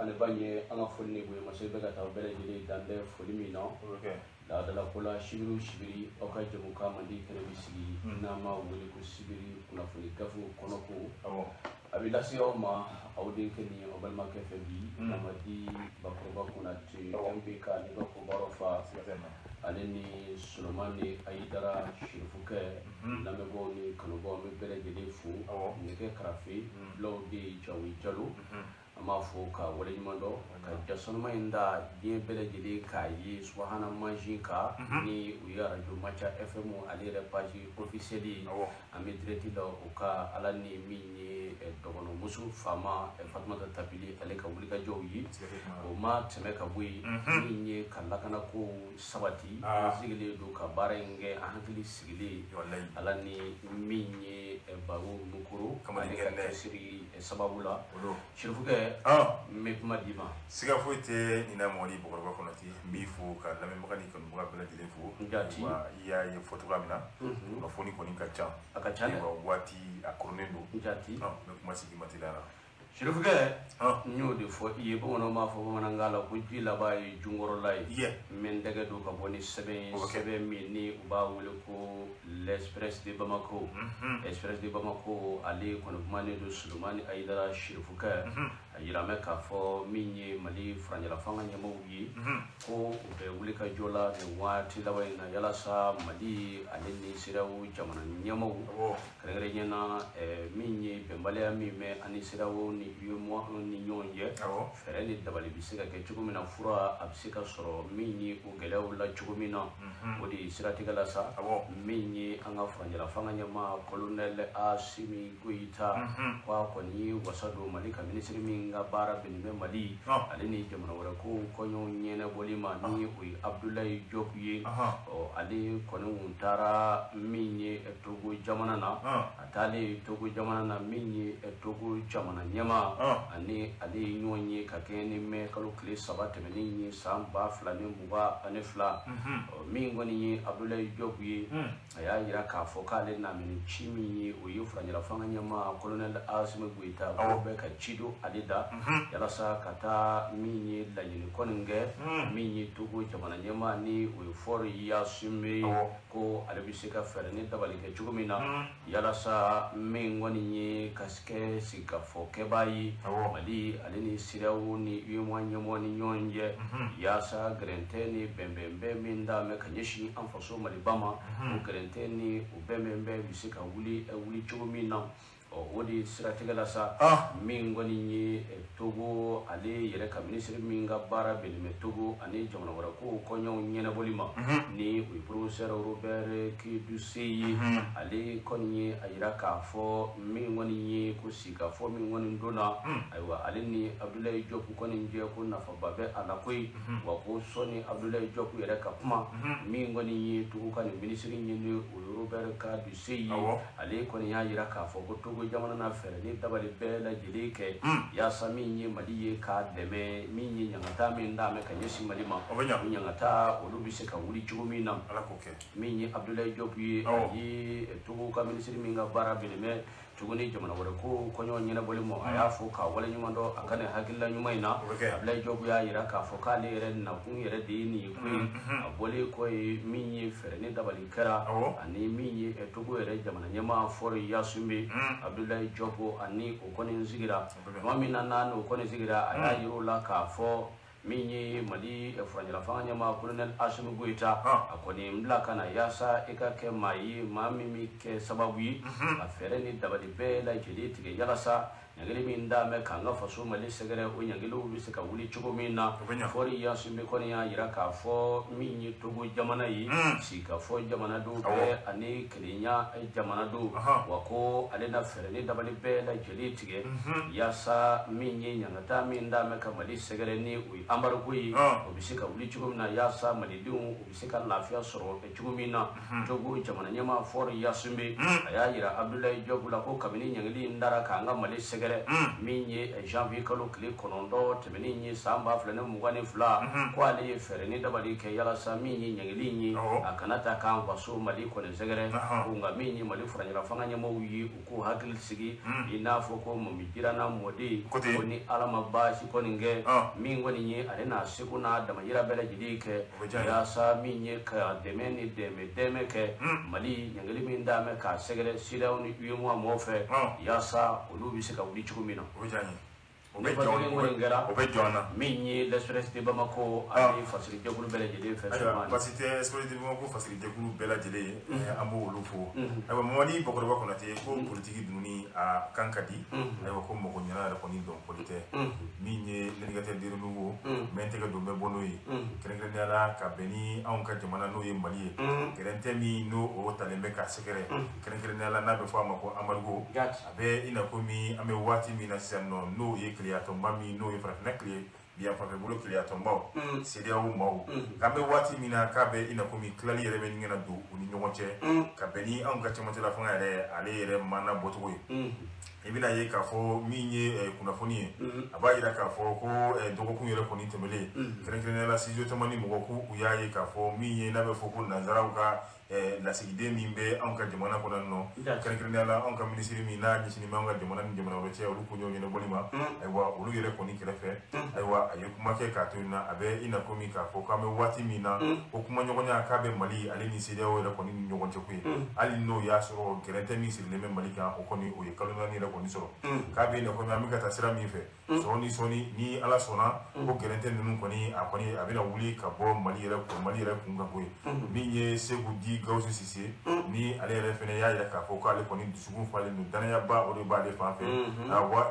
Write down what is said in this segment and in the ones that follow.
Fa ni ba ɲɛ, an ka foli ni bonyamasegin bɛ ka taa bɛɛ lajɛlen dan bɛ foli min na. O bɛ kɛ. Laadala ko la, sibiri o sibiri, aw ka jɛmukan mandi kɛnɛ bɛ sigi n'an b'a wele ko sibiri kunnafoni gafew kɔnɔko. A bɛ lase aw ma aw denkɛ ni aw balimakɛ fɛ bi, Mamadi Bakɔrɔba Konate, MBK ni ka kobaaraw fa. Siga tɛ nin na. Ale ni Solomani Ayidara Sirifukɛ. Lamɛnbaaw ni kanubaaw, an bɛ bɛɛ lajɛlen fo. Nɛgɛ karafe filaw de ye Jawo Jalo, an b'a fɔ ka waleɲuman dɔn ka jasanuma in da diɲɛ bɛɛ lajɛlen k'a ye subahana mansin kan, ni u ye arajo Maca FM, ale yɛrɛ page officielle ye. An bɛ direct la o ka Ala ni min ye dɔgɔnɔmuso faama Fatumata Tabili, ale ka wulikajɔw ye. Siga tɛ kuma na. O ma tɛmɛ ka bɔ yen, min ye ka lakanako sabati. An sigilen don ka baara in kɛ an hakili sigilen. Walayi. Ala ni min ye Baro Mukoro, Kamalen ale ka kɛnɛ. cɛsiri sababu la. O don. Sirifukɛ, n bɛ kuma d'i ma. Siga foyi tɛ nin na, Mamadi Bakɔrɔba Konate. N b'i fo ka lamɛnbaga ni kanubaga bɛɛ lajɛlen fo. Jaati. Wa i y'a ye fɔ cogoya min na, kunnafoni kɔni ka ca. A ka ca dɛ. Wa waati a koronnen don. Jaati. N bɛ kuma sigi matila la. Sirifukɛ, n y'o de fɔ i ye, bamananw b'a fɔ bamanankan la ko ji laban ye junkɔrɔla ye. N bɛ n tɛgɛ don ka bɔ ni sɛbɛn ye. O bɛ kɛ. Sɛbɛn min ni u b'a wele ko l'Express de Bamako. Express de Bamako, ale kɔni kumanen don Solomani Ayidara Sirifukɛ. A yira mɛ k'a fɔ min ye Mali furancɛla fanga ɲɛmaaw ye, ko u bɛ wulikajɔ la nin waati laban in na yalasa Mali ale ni CEDEAO jamana ɲɛmaaw, kɛrɛnkɛrɛnnenya na min ye bɛnbaliya min bɛ ani CEDEAO ni UEMOA ni ɲɔgɔn cɛ, fɛɛrɛ ni dabali bɛ se ka kɛ cogo min na, fura a bɛ se ka sɔrɔ min ye o gɛlɛyaw la cogo min na. O de ye siratigɛ la sa, min ye an ka furancɛla fanga ɲɛmaa colonel Asimi Goyita, ko a kɔni ye wasa don Mali ka minisiri min ka baara bɛnnen bɛ Mali ale ni jamana wɛrɛ ko kɔɲɔw ɲɛnabɔli ma, ni o ye Abdoulaye Diop ye. Ɔ, ale kɔni kun taara min ye Togo jamana na. A taalen Togo jamana na, min ye Togo jamana ɲɛmaa ani ale ye ɲɔgɔn ye ka kɛɲɛ ni mɛ kalo tile 3 tɛmɛnen ye san 2022. Ɔ, min kɔni ye Abdoulaye Diop ye, a y'a yira k'a fɔ k'ale nana ni ci min ye, o ye furancɛla fanga ɲɛmaa colonel Asimi Goyita ko bɛ ka ci don ale da yalasa ka taa min ye laɲini kɔni kɛ min ye Togo jamana ɲɛmaa, ni o ye Faure Gnassingbé ye, ko ale bɛ se ka fɛɛrɛ ni dabali kɛ cogo min na yalasa min kɔni ye ka kɛ sigikafɔ kɛbaa ye Mali ale ni CEDEAO ni UEMOA ɲɛmɔgɔ ni ɲɔgɔn cɛ, yaasa gɛrɛntɛ ni bɛnbɛnbɛn min da mɛ ka ɲɛsin an faso Maliba ma, o gɛrɛntɛ ni o bɛnbɛnbɛn bɛ se ka wuli wuli cogo min na. Ɔ, o de siratigɛ la sa, min kɔni ye Togo ale yɛrɛ ka minisiri min ka baara bɛnnen bɛ Togo ani jamana wɛrɛ ko kɔɲɔw ɲɛnabɔli ma, ni o ye professeur Robert Keduse ye, ale kɔni ye a yira k'a fɔ min kɔni ye ko sigikafɔ min kɔni donna, ayiwa, ale ni Abdoulaye Diop kɔni jɛ, ko nafaba bɛ a la koyi. Wa ko sɔni Abdoulaye Diop yɛrɛ ka kuma, min kɔni ye Togo ka nin minisiri ye, ni o ye Robert Keduse ye, ale kɔni y'a yira k'a fɔ ko Togo jamana na fɛɛrɛ ni dabali bɛɛ lajɛlen kɛ yaasa min ye Mali ye k'a dɛmɛ, min ye ɲangata min d'a mɛ ka ɲɛsin Mali ma, O bɛ ɲa. o ɲangata olu bɛ se ka wuli cogo min na. Ala k'o kɛ. Min ye Abdoulaye Diop ye, a ye Togo ka minisiri min ka baara bɛnnen bɛ Togo ni jamana wɛrɛ ko kɔɲɔ ɲɛnabɔli ma, a y'a fɔ k'a waleɲuman dɔn a ka nin hakilila ɲuman in na. O bɛ kɛ. Abdoulaye Diop y'a yira k'a fɔ k'ale yɛrɛ nakun yɛrɛ de ye nin ye koyi. A bɔlen kɔ ye, min ye fɛɛrɛ ni dabali kɛra ani min ye Togo yɛrɛ jamana ɲɛmaa Faure Gnassingbé, Abdoulaye Diop ani o kɔni sigira. bɛ. Tuma min na n'a n'o kɔni sigira, a y'a yira o la k'a fɔ min ye Mali furancɛla fanga ɲɛmaa colonel Asimi Goyita, a kɔni n bila ka na yaasa i ka kɛ maa ye, maa min bɛ kɛ sababu ye ka fɛɛrɛ ni dabali bɛɛ lajɛlen tigɛ yalasa ɲangili min d'a mɛ k'an ka faso Mali sɛgɛrɛ, o ɲangiliw bɛ se ka wuli cogo min na. O bɛ ɲa. Faure Gnassingbé kɔni y'a yira k'a fɔ min ye Togo jamana ye, sigikafɔ jamana don bɛɛ ani kelenya jamana don. Wa ko ale na fɛɛrɛ ni dabali bɛɛ lajɛlen tigɛ yaasa min ye ɲangata min d'a mɛ ka Mali sɛgɛrɛ, ni o ye embargo ye, o bɛ se ka wuli cogo min na, yaasa malidenw u bɛ se ka lafiya sɔrɔ cogo min na. Togo jamana ɲɛmaa Faure Gnassingbé, a y'a yira Abdoulaye Diop la ko kabini ɲangili in dara k'an ka Mali sɛgɛrɛ sɛgɛrɛ min ye janvier kalo tile 9 tɛmɛnen ye san 2022, ko ale ye fɛɛrɛ ni dabali kɛ yalasa min ye ɲangili in ye, a kana ta k'an faso Mali kɔni sɛgɛrɛ. Ko nka min ye Mali furancɛla fanga ɲɛmɔgɔw ye, u k'u hakili sigi, i n'a fɔ ko Mami Jirana mɔden, ko ni Ala ma baasi kɔni kɛ, min kɔni ye ale n'a seko n'a damayira bɛɛ lajɛlen kɛ yaasa min ye ka dɛmɛ ni dɛmɛ kɛ Mali ɲangili min d'a mɛ k'a sɛgɛrɛ CEDEAO ni UEMOA mɔgɔw fɛ, yaasa olu bɛ se ka wuli cogo min na. O bɛ jɔ, o bɛ jɔ an na. Min ye l'Express de Bamako ani fasiri jɛkulu bɛɛ lajɛlen fɛ. Ayiwa, basi tɛ Express de Bamako fasiri jɛkulu bɛɛ lajɛlen ye, an b'o olu fo. Ayiwa, Mamadi Bakɔrɔba Konate, ko politiki dununi a kan ka di. Ayiwa, ko mɔgɔ ɲɛna yɛrɛ kɔni dɔn kɔni tɛ. Min ye L'indicateur du Renouveau, n bɛ n tɛgɛ don n bɛ bɔ n'o ye, kɛrɛnkɛrɛnnenya la ka bɛn ni anw ka jamana n'o ye Mali ye, gɛrɛntɛ min n'o o talen bɛ k'a sɛgɛrɛ, kɛrɛnkɛrɛnnenya la n'a bɛ fɔ a ma ko embargo, a bɛ i n'a fɔ min an bɛ waati min na sisan nɔ, n'o ye keleyatɔnba min n'o ye farafinna tile bi yan fanfɛ bolo keleyatɔnbaw, CEDEAO maaw, k'an bɛ waati min na k'a bɛ i n'a fɔ min tilali yɛrɛ bɛ ɲini ka don u ni ɲɔgɔn cɛ, ka bɛn ni anw ka cɛmancɛla fanga yɛrɛ ale yɛrɛ mana bɔcogo ye. I bɛna ye k'a fɔ min ye kunnafoni ye, a b'a jira k'a fɔ ko dɔgɔkun yɛrɛ kɔni tɛmɛlen, kɛrɛnkɛrɛnnenya la studio tamani mɔgɔ k'u u y'a ye k'a fɔ min ye n'a bɛ fɔ ko nanzaraw ka lasigiden min bɛ anw ka jamana kɔnɔ nɔ, kɛrɛnkɛrɛnnenya la anw ka minisiri min n'a ɲɛsinnen bɛ anw ka jamana ni jamana wɛrɛ cɛ olu koɲɛw ɲɛnabɔli ma, ayiwa, olu yɛrɛ kɔni kɛrɛfɛ, ayiwa, a ye kuma kɛ k'a to yen na, a bɛ i n'a fɔ min k'a fɔ k'an bɛ waati min na ko kumaɲɔgɔnya k'a bɛ Mali ale ni CEDEAO yɛrɛ kɔni ni ɲɔgɔn cɛ koyi, hali n'o y'a sɔrɔ gɛrɛntɛ min sirilen bɛ Mali kan, o kɔni o ye kalo 4 yɛrɛ kɔni sɔrɔ, k'a bɛ i n'a fɔ an bɛ ka taa sira min fɛ, sɔɔni sɔɔni ni Ala sɔnna ko gɛrɛntɛ ninnu kɔni a kɔni a bɛna wuli ka bɔ Mali yɛrɛ kun kan koyi. Min ye Segu di Gawusu Sise ni ale yɛrɛ fɛnɛ y'a yira k'a fɔ k'ale kɔni dusukun falen don, danayaba o de b'ale fan fɛ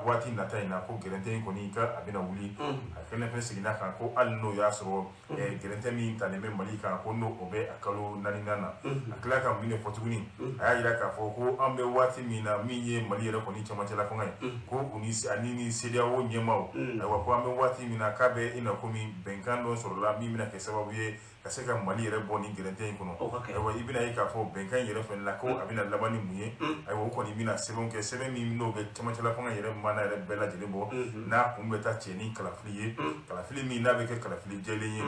waati nata in na ko gɛrɛntɛ in kɔni ka a bɛna wuli. A fɛnɛ seginna kan ko hali n'o y'a sɔrɔ gɛrɛntɛ min talen bɛ Mali kan, ko n'o o bɛ a kalo 4nan na. A tila ka mun de fɔ tuguni? A y'a yira k'a fɔ ko an bɛ waati min na, min ye Mali yɛrɛ kɔni cɛmancɛla fanga ye, ko u ni ani ni CEDEAO ɲɛmaaw, ayiwa, ko an bɛ waati min na k'a bɛ i n'a komi bɛnkan dɔ sɔrɔla min bɛna kɛ sababu ye ka se ka Mali yɛrɛ bɔ ni gɛrɛntɛ in kɔnɔ. Ayiwa, i bɛna ye k'a fɔ bɛnkan in yɛrɛ fɛnɛ la ko a bɛna laban ni mun ye? Ayiwa, o kɔni bɛna sɛbɛnw kɛ, sɛbɛn min n'o bɛ cɛmancɛla fanga yɛrɛ mana yɛrɛ bɛɛ lajɛlen bɔ, n'a kun bɛ taa cɛ ni kalafili ye, kalafili min n'a bɛ kɛ kalafili jɛlen ye.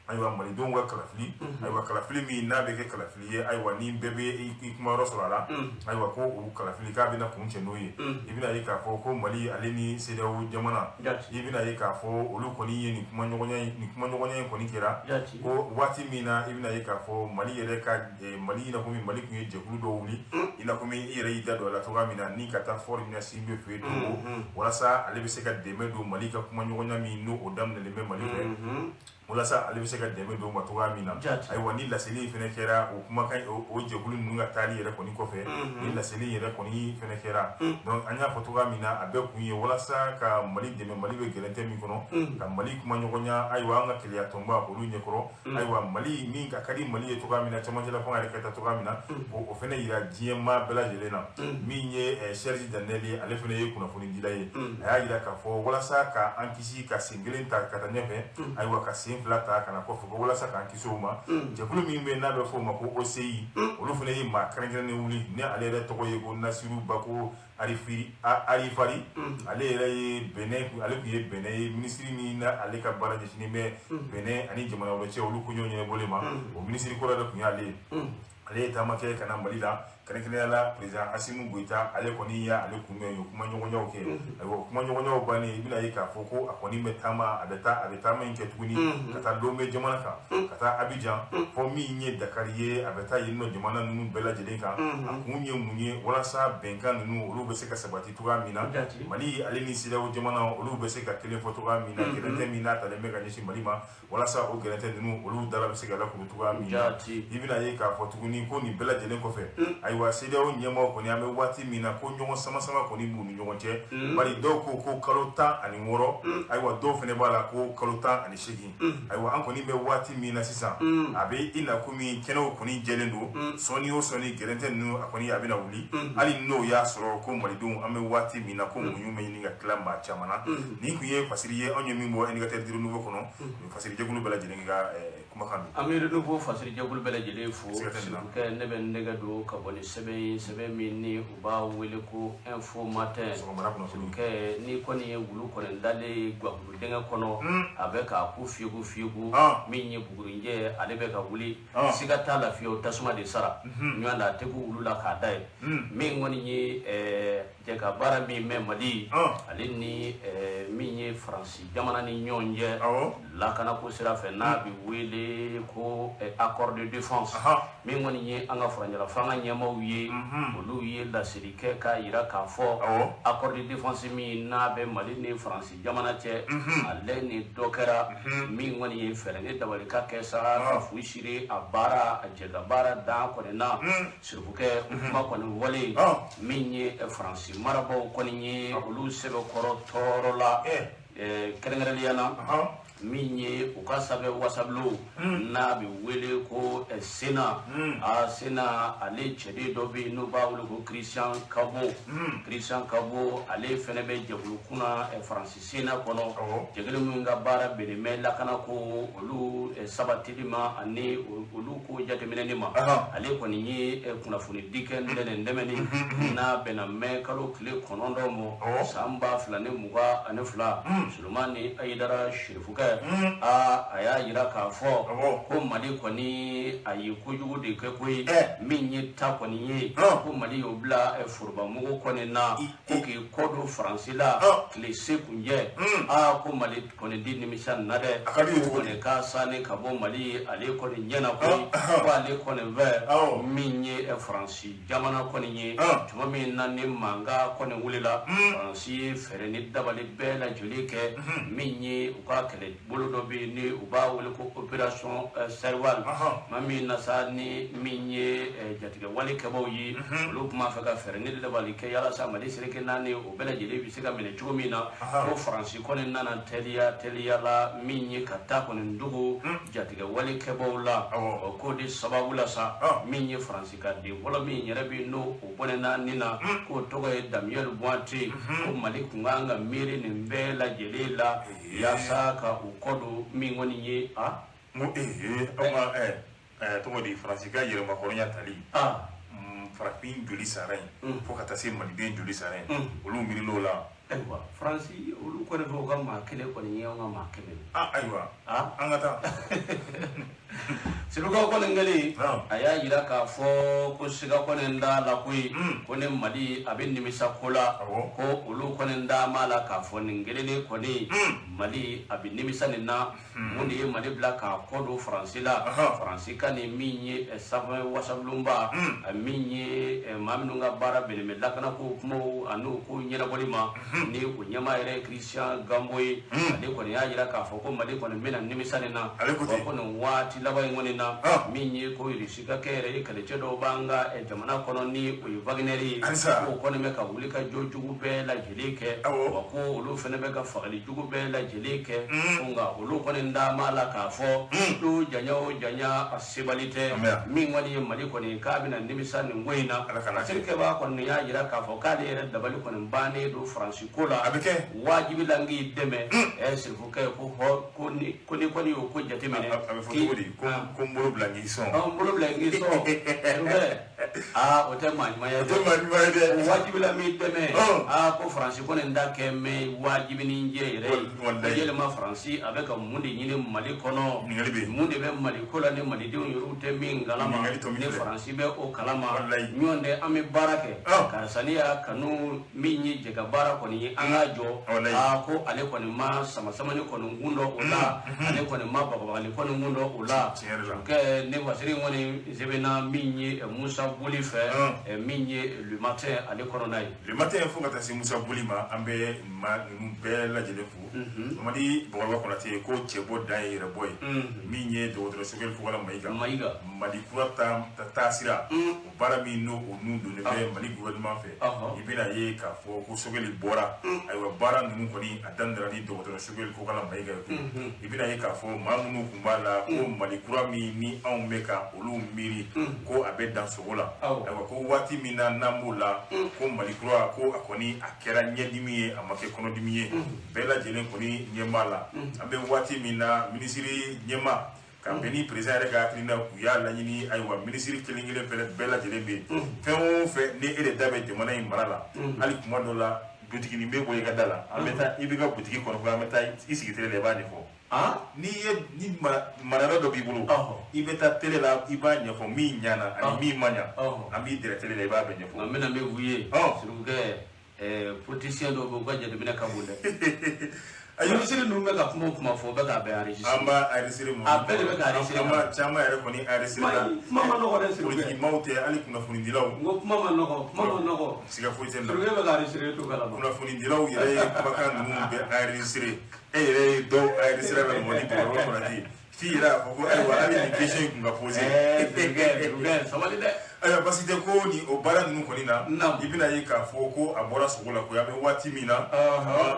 Ayiwa, malidenw ka kalafili, ayiwa, kalafili min n'a bɛ kɛ kalafili ye, ayiwa, ni bɛɛ bɛ i kumayɔrɔ sɔrɔ a la, ayiwa, ko o kalafili k'a bɛna kun cɛ n'o ye. I bɛna ye k'a fɔ ko Mali ale ni CEDEAO jamana, i bɛna ye k'a fɔ olu kɔni ye nin kumaɲɔgɔnya in kɔni kɛra ko waati min na, i bɛna ye k'a fɔ Mali yɛrɛ ka Mali i n'a komi Mali tun ye jɛkulu dɔw wuli, i n'a komi i yɛrɛ y'i da don a la cogoya min na, ni ka taa Faure Gnassingbé fɛ yen Togo, walasa ale bɛ se ka dɛmɛ don Mali ka kumaɲɔgɔnya min n'o o daminɛlen bɛ Mali fɛ, walasa ale bɛ se ka dɛmɛ don ma cogoya min na. Ayiwa, ni laseli in fɛnɛ kɛra, o kumakan o jɛkulu ninnu ka taali yɛrɛ kɔni kɔfɛ, ni laseli in yɛrɛ kɔni fɛnɛ kɛra. Donc an y'a fɔ cogoya min na, a bɛɛ kun ye walasa ka Mali dɛmɛ, Mali bɛ gɛrɛntɛ min kɔnɔ, ka Mali kumaɲɔgɔnya, ayiwa, an ka keleya tɔnba olu ɲɛkɔrɔ, ayiwa, Mali min ka di Mali ye cogoya min na, cɛmancɛla fanga yɛrɛ ka taa cogoya min na, ko o fɛnɛ yira diɲɛ maa bɛɛ lajɛlen na. Min ye Serge Daniel ye, ale fɛnɛ ye kunnafonidila ye, a y'a yira k'a fɔ walasa ka an kisi ka sen kelen ta ka taa ɲɛfɛ, ayiwa, ka sen fila ta ka na kɔfɛ, ko walasa k'an kisi o ma, jɛkulu min bɛ n'a bɛ fɔ o ma ko OCI, olu fana ye maa kɛrɛnkɛrɛnnen wuli ni ale yɛrɛ tɔgɔ ye ko Nasiru Bako Arifari. Ale yɛrɛ ye Benin, ale tun ye Benin ye minisiri min na, ale ka baara ɲɛsinnen bɛ Benin ani jamana wɛrɛ cɛ olu koɲɛw ɲɛnabɔli ma, o minisiri kɔrɔ yɛrɛ tun y'ale ye. Ale ye taama kɛ ka na Mali la, kɛrɛnkɛrɛnnenya la président Assimi Goïta, ale kɔni y'ale kunbɛn, u ye kumaɲɔgɔnyaw kɛ. Ayiwa, kumaɲɔgɔnyaw bannen, i bɛna ye k'a fɔ ko a kɔni bɛ taama, a bɛ taa, a bɛ taama in kɛ tuguni ka taa Lomé jamana kan, ka taa Abidjan, fɔ min ye Dakar ye, a bɛ taa yen nɔ jamana ninnu bɛɛ lajɛlen kan. A kun ye mun ye? Walasa bɛnkan ninnu olu bɛ se ka sabati cogoya min na, Mali ale ni CEDEAO jamana olu bɛ se ka kelen fɔ cogoya min na, gɛrɛntɛ min n'a talen bɛ ka ɲɛsin Mali ma, walasa o gɛrɛntɛ ninnu olu dala bɛ se ka lakuru cogoya min na. I bɛna ye k'a fɔ tuguni ko nin bɛɛ lajɛlen kɔfɛ, ayiwa, CEDEAO ɲɛmaaw kɔni, an bɛ waati min na ko ɲɔgɔn sama sama kɔni b'u ni ɲɔgɔn cɛ, bari dɔw ko ko kalo 16, ayiwa, dɔw fana b'a la ko kalo 18. Ayiwa, an kɔni bɛ waati min na sisan, a bɛ i na komi kɛnɛw kɔni jɛlen don, sɔɔni o sɔɔni gɛrɛntɛ ninnu a kɔni a bɛna wuli, hali n'o y'a sɔrɔ ko malidenw, an bɛ waati min na, ko muɲu bɛ ɲini ka tila maa caman na. Nin tun ye fasiri ye anw ye min bɔ Indicateur du Renouveau kɔnɔ. Fasirijɛkulu bɛɛ lajɛlen ka kumakan don. An bɛ Renouveau fasirijɛkulu bɛɛ lajɛlen fo. Siga tɛ nin na. Sirifukɛ, ne bɛ n nɛgɛ don ka bɔ ni sɛbɛn ye, sɛbɛn min ni u b'a wele ko Info Matin. Sɔgɔmada kunnafoni. Sirifukɛ, n'i kɔni ye wulu kɔni dalen ye guwakulu dingɛ kɔnɔ, a bɛ k'a ku fiyeku fiyeku, min ye bugurinjɛ, ale bɛ ka wuli, siga t'a la fiyewu, tasuma de sara ɲɔgɔn na, a tɛ ku wulu la k'a da ye. Min kɔni ye jɛ ka baara min mɛn Mali ale ni min ye Faransi jamana ni ɲɔgɔn cɛ lakanako sira fɛ, n'a bɛ wele ko accord de défense, min kɔni ye an ka furancɛla fanga ɲɛmaaw ye, olu ye laseli kɛ k'a jira k'a fɔ accord de défense min n'a bɛ Mali ni Faransi jamana cɛ, ale ni dɔ kɛra. Min kɔni ye fɛɛrɛ ni dabali ka kɛ sa ka fu siri a baara, a jɛ ka baara dan kɔni na. Sirifukɛ, o kuma kɔni wale min ye Faransi marabaaw kɔni ye, olu sɛbɛkɔrɔ tɔɔrɔ la, kɛrɛnkɛrɛnnenya na min ye u ka sanfɛ wasabulon n'a bɛ wele ko Sénat. A Sénat, ale cɛden dɔ bɛ yen n'u b'a wele ko Christian Cambon. Christian Cambon, ale fɛnɛ bɛ jɛkulu kunna Faransi Sénat kɔnɔ, jɛkulu min ka baara bɛnnen bɛ lakanako olu sabatili ma ani olu ko jateminɛni ma. Ale kɔni ye kunnafoni di kɛ ntɛnɛn tɛmɛnen, n'a bɛnna mɛ kalo tile 9 ma, san 2022. Solomani Ayidara Sirifukɛ, aa, a y'a jira k'a fɔ ko Mali kɔni, a ye kojugu de kɛ koyi. Min ye ta kɔni ye, ko Mali y'o bila forobamugu kɔni na, ko k'i kɔ don Faransi la tile se kunjɛ. Aa, ko Mali kɔni di nimisa nin na dɛ. A ka di ye ko cogo di? Kɔni k'a sanni ka bɔ Mali ale kɔni ɲɛna koyi, ko ale kɔni fɛ min ye Faransi jamana kɔni ye, tuma min na ni mankan kɔni wulila, Faransi ye fɛɛrɛ ni dabali bɛɛ lajɛlen kɛ. Min ye u ka kɛlɛ bolo dɔ bɛ yen ni u b'a wele ko opération Serval, maa min na sa ni min ye jatigɛ wale kɛbaw ye, olu tun b'a fɛ ka fɛɛrɛ ni dabali kɛ yalasa Mali seleke naani o bɛɛ lajɛlen bɛ se ka minɛ cogo min na, ko Faransi kɔni nana teliya teliya la min ye ka taa kɔni dogo jatigɛ wale kɛbaw la. O ko de sababu la sa, min ye Faransi ka den fɔlɔ min yɛrɛ bɛ yen n'o o bɔnɛna nin na, k'o tɔgɔ ye Damien Boiteux, ko Mali tun kan ka miiri nin bɛɛ lajɛlen la yaasa ka u kɔ don min kɔni ye a N ko ee, aw ka tɔgɔ di, Faransi ka yɛrɛmahɔrɔnya tali, farafin joli sara yen fo ka taa se maliden joli sara yen, olu miiril'o la? Ayiwa, Faransi olu kɔni fɛ, u ka maa kelen kɔni ye an ka maa 100 ye. Ah, ayiwa, an ka taa. Segukaw kɔni kɛlen, a y'a jira k'a fɔ ko siga kɔni t'a la koyi, ko ni Mali a bɛ nimisa ko la, ko olu kɔni da b'a la k'a fɔ nin kelen kɔni, Mali a bɛ nimisa nin na. Mun de ye Mali bila k'a kɔ don Faransi la? Faransi ka nin min ye sanfɛ wasabulonba, min ye maa minnu ka baara bɛnnen bɛ lakanako kumaw ani ko ɲɛnabɔli ma, ni o ɲɛmaa yɛrɛ ye Christian Cambon ye, ale kɔni y'a jira k'a fɔ ko Mali kɔni bɛna nimisa nin na. Ale ko ten. Ko nin waati laban in kɔni na, min ye ko Irisi ka kɛ yɛrɛ ye, kɛlɛcɛ dɔw b'an ka jamana kɔnɔ ni o ye Wagner ye, k'o kɔni bɛ ka wuli ka jɔ jugu bɛɛ lajɛlen kɛ, wa ko olu fana bɛ ka fagali jugu bɛɛ lajɛlen kɛ. Ko nka olu kɔni da b'a la k'a fɔ do janya o janya, a sebali tɛ. Min kɔni ye Mali kɔni k'a bɛna nimisa nin ko in na. Sirikɛba kɔni y'a jira k'a fɔ k'ale yɛrɛ dabali kɔni bannen don Faransi ko la. A bɛ kɛ. Wajibi la n k'i dɛmɛ Sirifukɛ, ko hɔ, ko ni ko ni kɔni y'o ko jateminɛ. A bɛ fɔ cogo di ko n bolo bila n k'i sɔn? N bolo bila n k'i sɔn, Sirifukɛ, aa, o tɛ maa ɲuman ye. O tɛ maa ɲuman ye dɛ. Wajibi la n b'i dɛmɛ. Aa, ko Faransi kɔni ta kɛ mɛ wajibi ni jɛ yɛrɛ ye. Ko yɛlɛma Faransi a bɛ ka mun de ɲini Mali kɔnɔ? Ɲininkali bɛ yen. Mun de bɛ Mali ko la ni malidenw yɛrɛw tɛ min kalama? Ɲininkali tɔ min Ni filɛ. Faransi bɛ o kalama. Ɲɔgɔn tɛ, an bɛ baara kɛ. Karisa ne y'a kanu min ye jɛ ka baara kɔni ye, an k'a jɔ. Aa, ko ale kɔni ma sama-samani kɔni kun dɔn o la, ale kɔni ma bagabagali kɔni kun dɔn o la. Tiɲɛ yɛrɛ la. Kɛ ne wasiri kɔni sɛbɛnna min ye Musa Boli fɛ, min ye Le Matin ale kɔnɔna ye. Le Matin, fo ka taa se Musa Boli ma, an bɛ maa ninnu bɛɛ lajɛlen fo. Mamadi Bakɔrɔba Konate ko cɛbɔ dan ye yɛrɛbɔ ye. Min ye dɔgɔtɔrɔ Sogɛli Kokala Mayiga, Mayiga, Mali kura taasira, o baara min n'o o nun donnen bɛ Mali gouvernement fɛ, i bɛna ye k'a fɔ ko Sogɛli bɔra. Ayiwa, baara ninnu kɔni a daminɛra ni dɔgɔtɔrɔ Sogɛli Kokala Mayiga ye koyi. I bɛna ye k'a fɔ maa minnu tun b'a la ko Mali kura min ni anw bɛ ka olu miiri ko a bɛ dan sogo la, ayiwa, ko waati min na n'an b'o la, ko Mali kura ko a kɔni a kɛra ɲɛdimi ye, a ma kɛ kɔnɔdimi ye. Bɛɛ lajɛlen kɔni ɲɛ b'a la. An bɛ waati min na, minisiri ɲɛma ka bɛn ni président yɛrɛ ka hakilina, u y'a laɲini. Ayiwa, minisiri kelen kelen fɛnɛ bɛɛ lajɛlen bɛ yen, fɛn o fɛn ni e de da bɛ jamana in mara la, hali kuma dɔ la butiginin bɛ bɔ i ka da la, an bɛ taa i b'i ka butigi kɔnɔ, an bɛ taa i sigi télé la, i b'a ɲɛfɔ. N'i ye ni mara dɔ b'i bolo, i bɛ taa télé la, i b'a ɲɛfɔ min ɲana ani min ma ɲa. An b'i dɛrɛ télé la, i b'a bɛɛ ɲɛfɔ. Nka n bɛna min f'u ye, surukɛ, politicien dɔw bɛ yen, u ka jateminɛ ka bon dɛ. Minisiri ninnu bɛ ka kuma o kuma fɔ, u bɛ k'a bɛɛ enregistrer. An b'a enregistrer. A bɛɛ de bɛ ka enregistrer. An b'a caman yɛrɛ kɔni enregistrer la. Kuma ma nɔgɔ dɛ, surukɛ. Politiki maaw tɛ, hali kunnafonidilaw. N ko kuma ma nɔgɔ, kuma ma nɔgɔ. Siga foyi tɛ nin na. Surukɛ bɛ ka enregistrer, t'o kalama. Kunnafonidilaw yɛrɛ ye kumakan ninnu bɛɛ enregistrer. E yɛrɛ ye dɔw enregistrer la. Mɔgɔ ni Bakɔrɔba Konate f'i yɛrɛ y'a fɔ ko ayiwa, hali nin question in kun ka poser. Surukɛ, sabali dɛ. Ayiwa, basi tɛ. Ko nin o baara ninnu kɔni na, i bɛna ye k'a fɔ ko a bɔra sogo la koyi. An bɛ waati min na,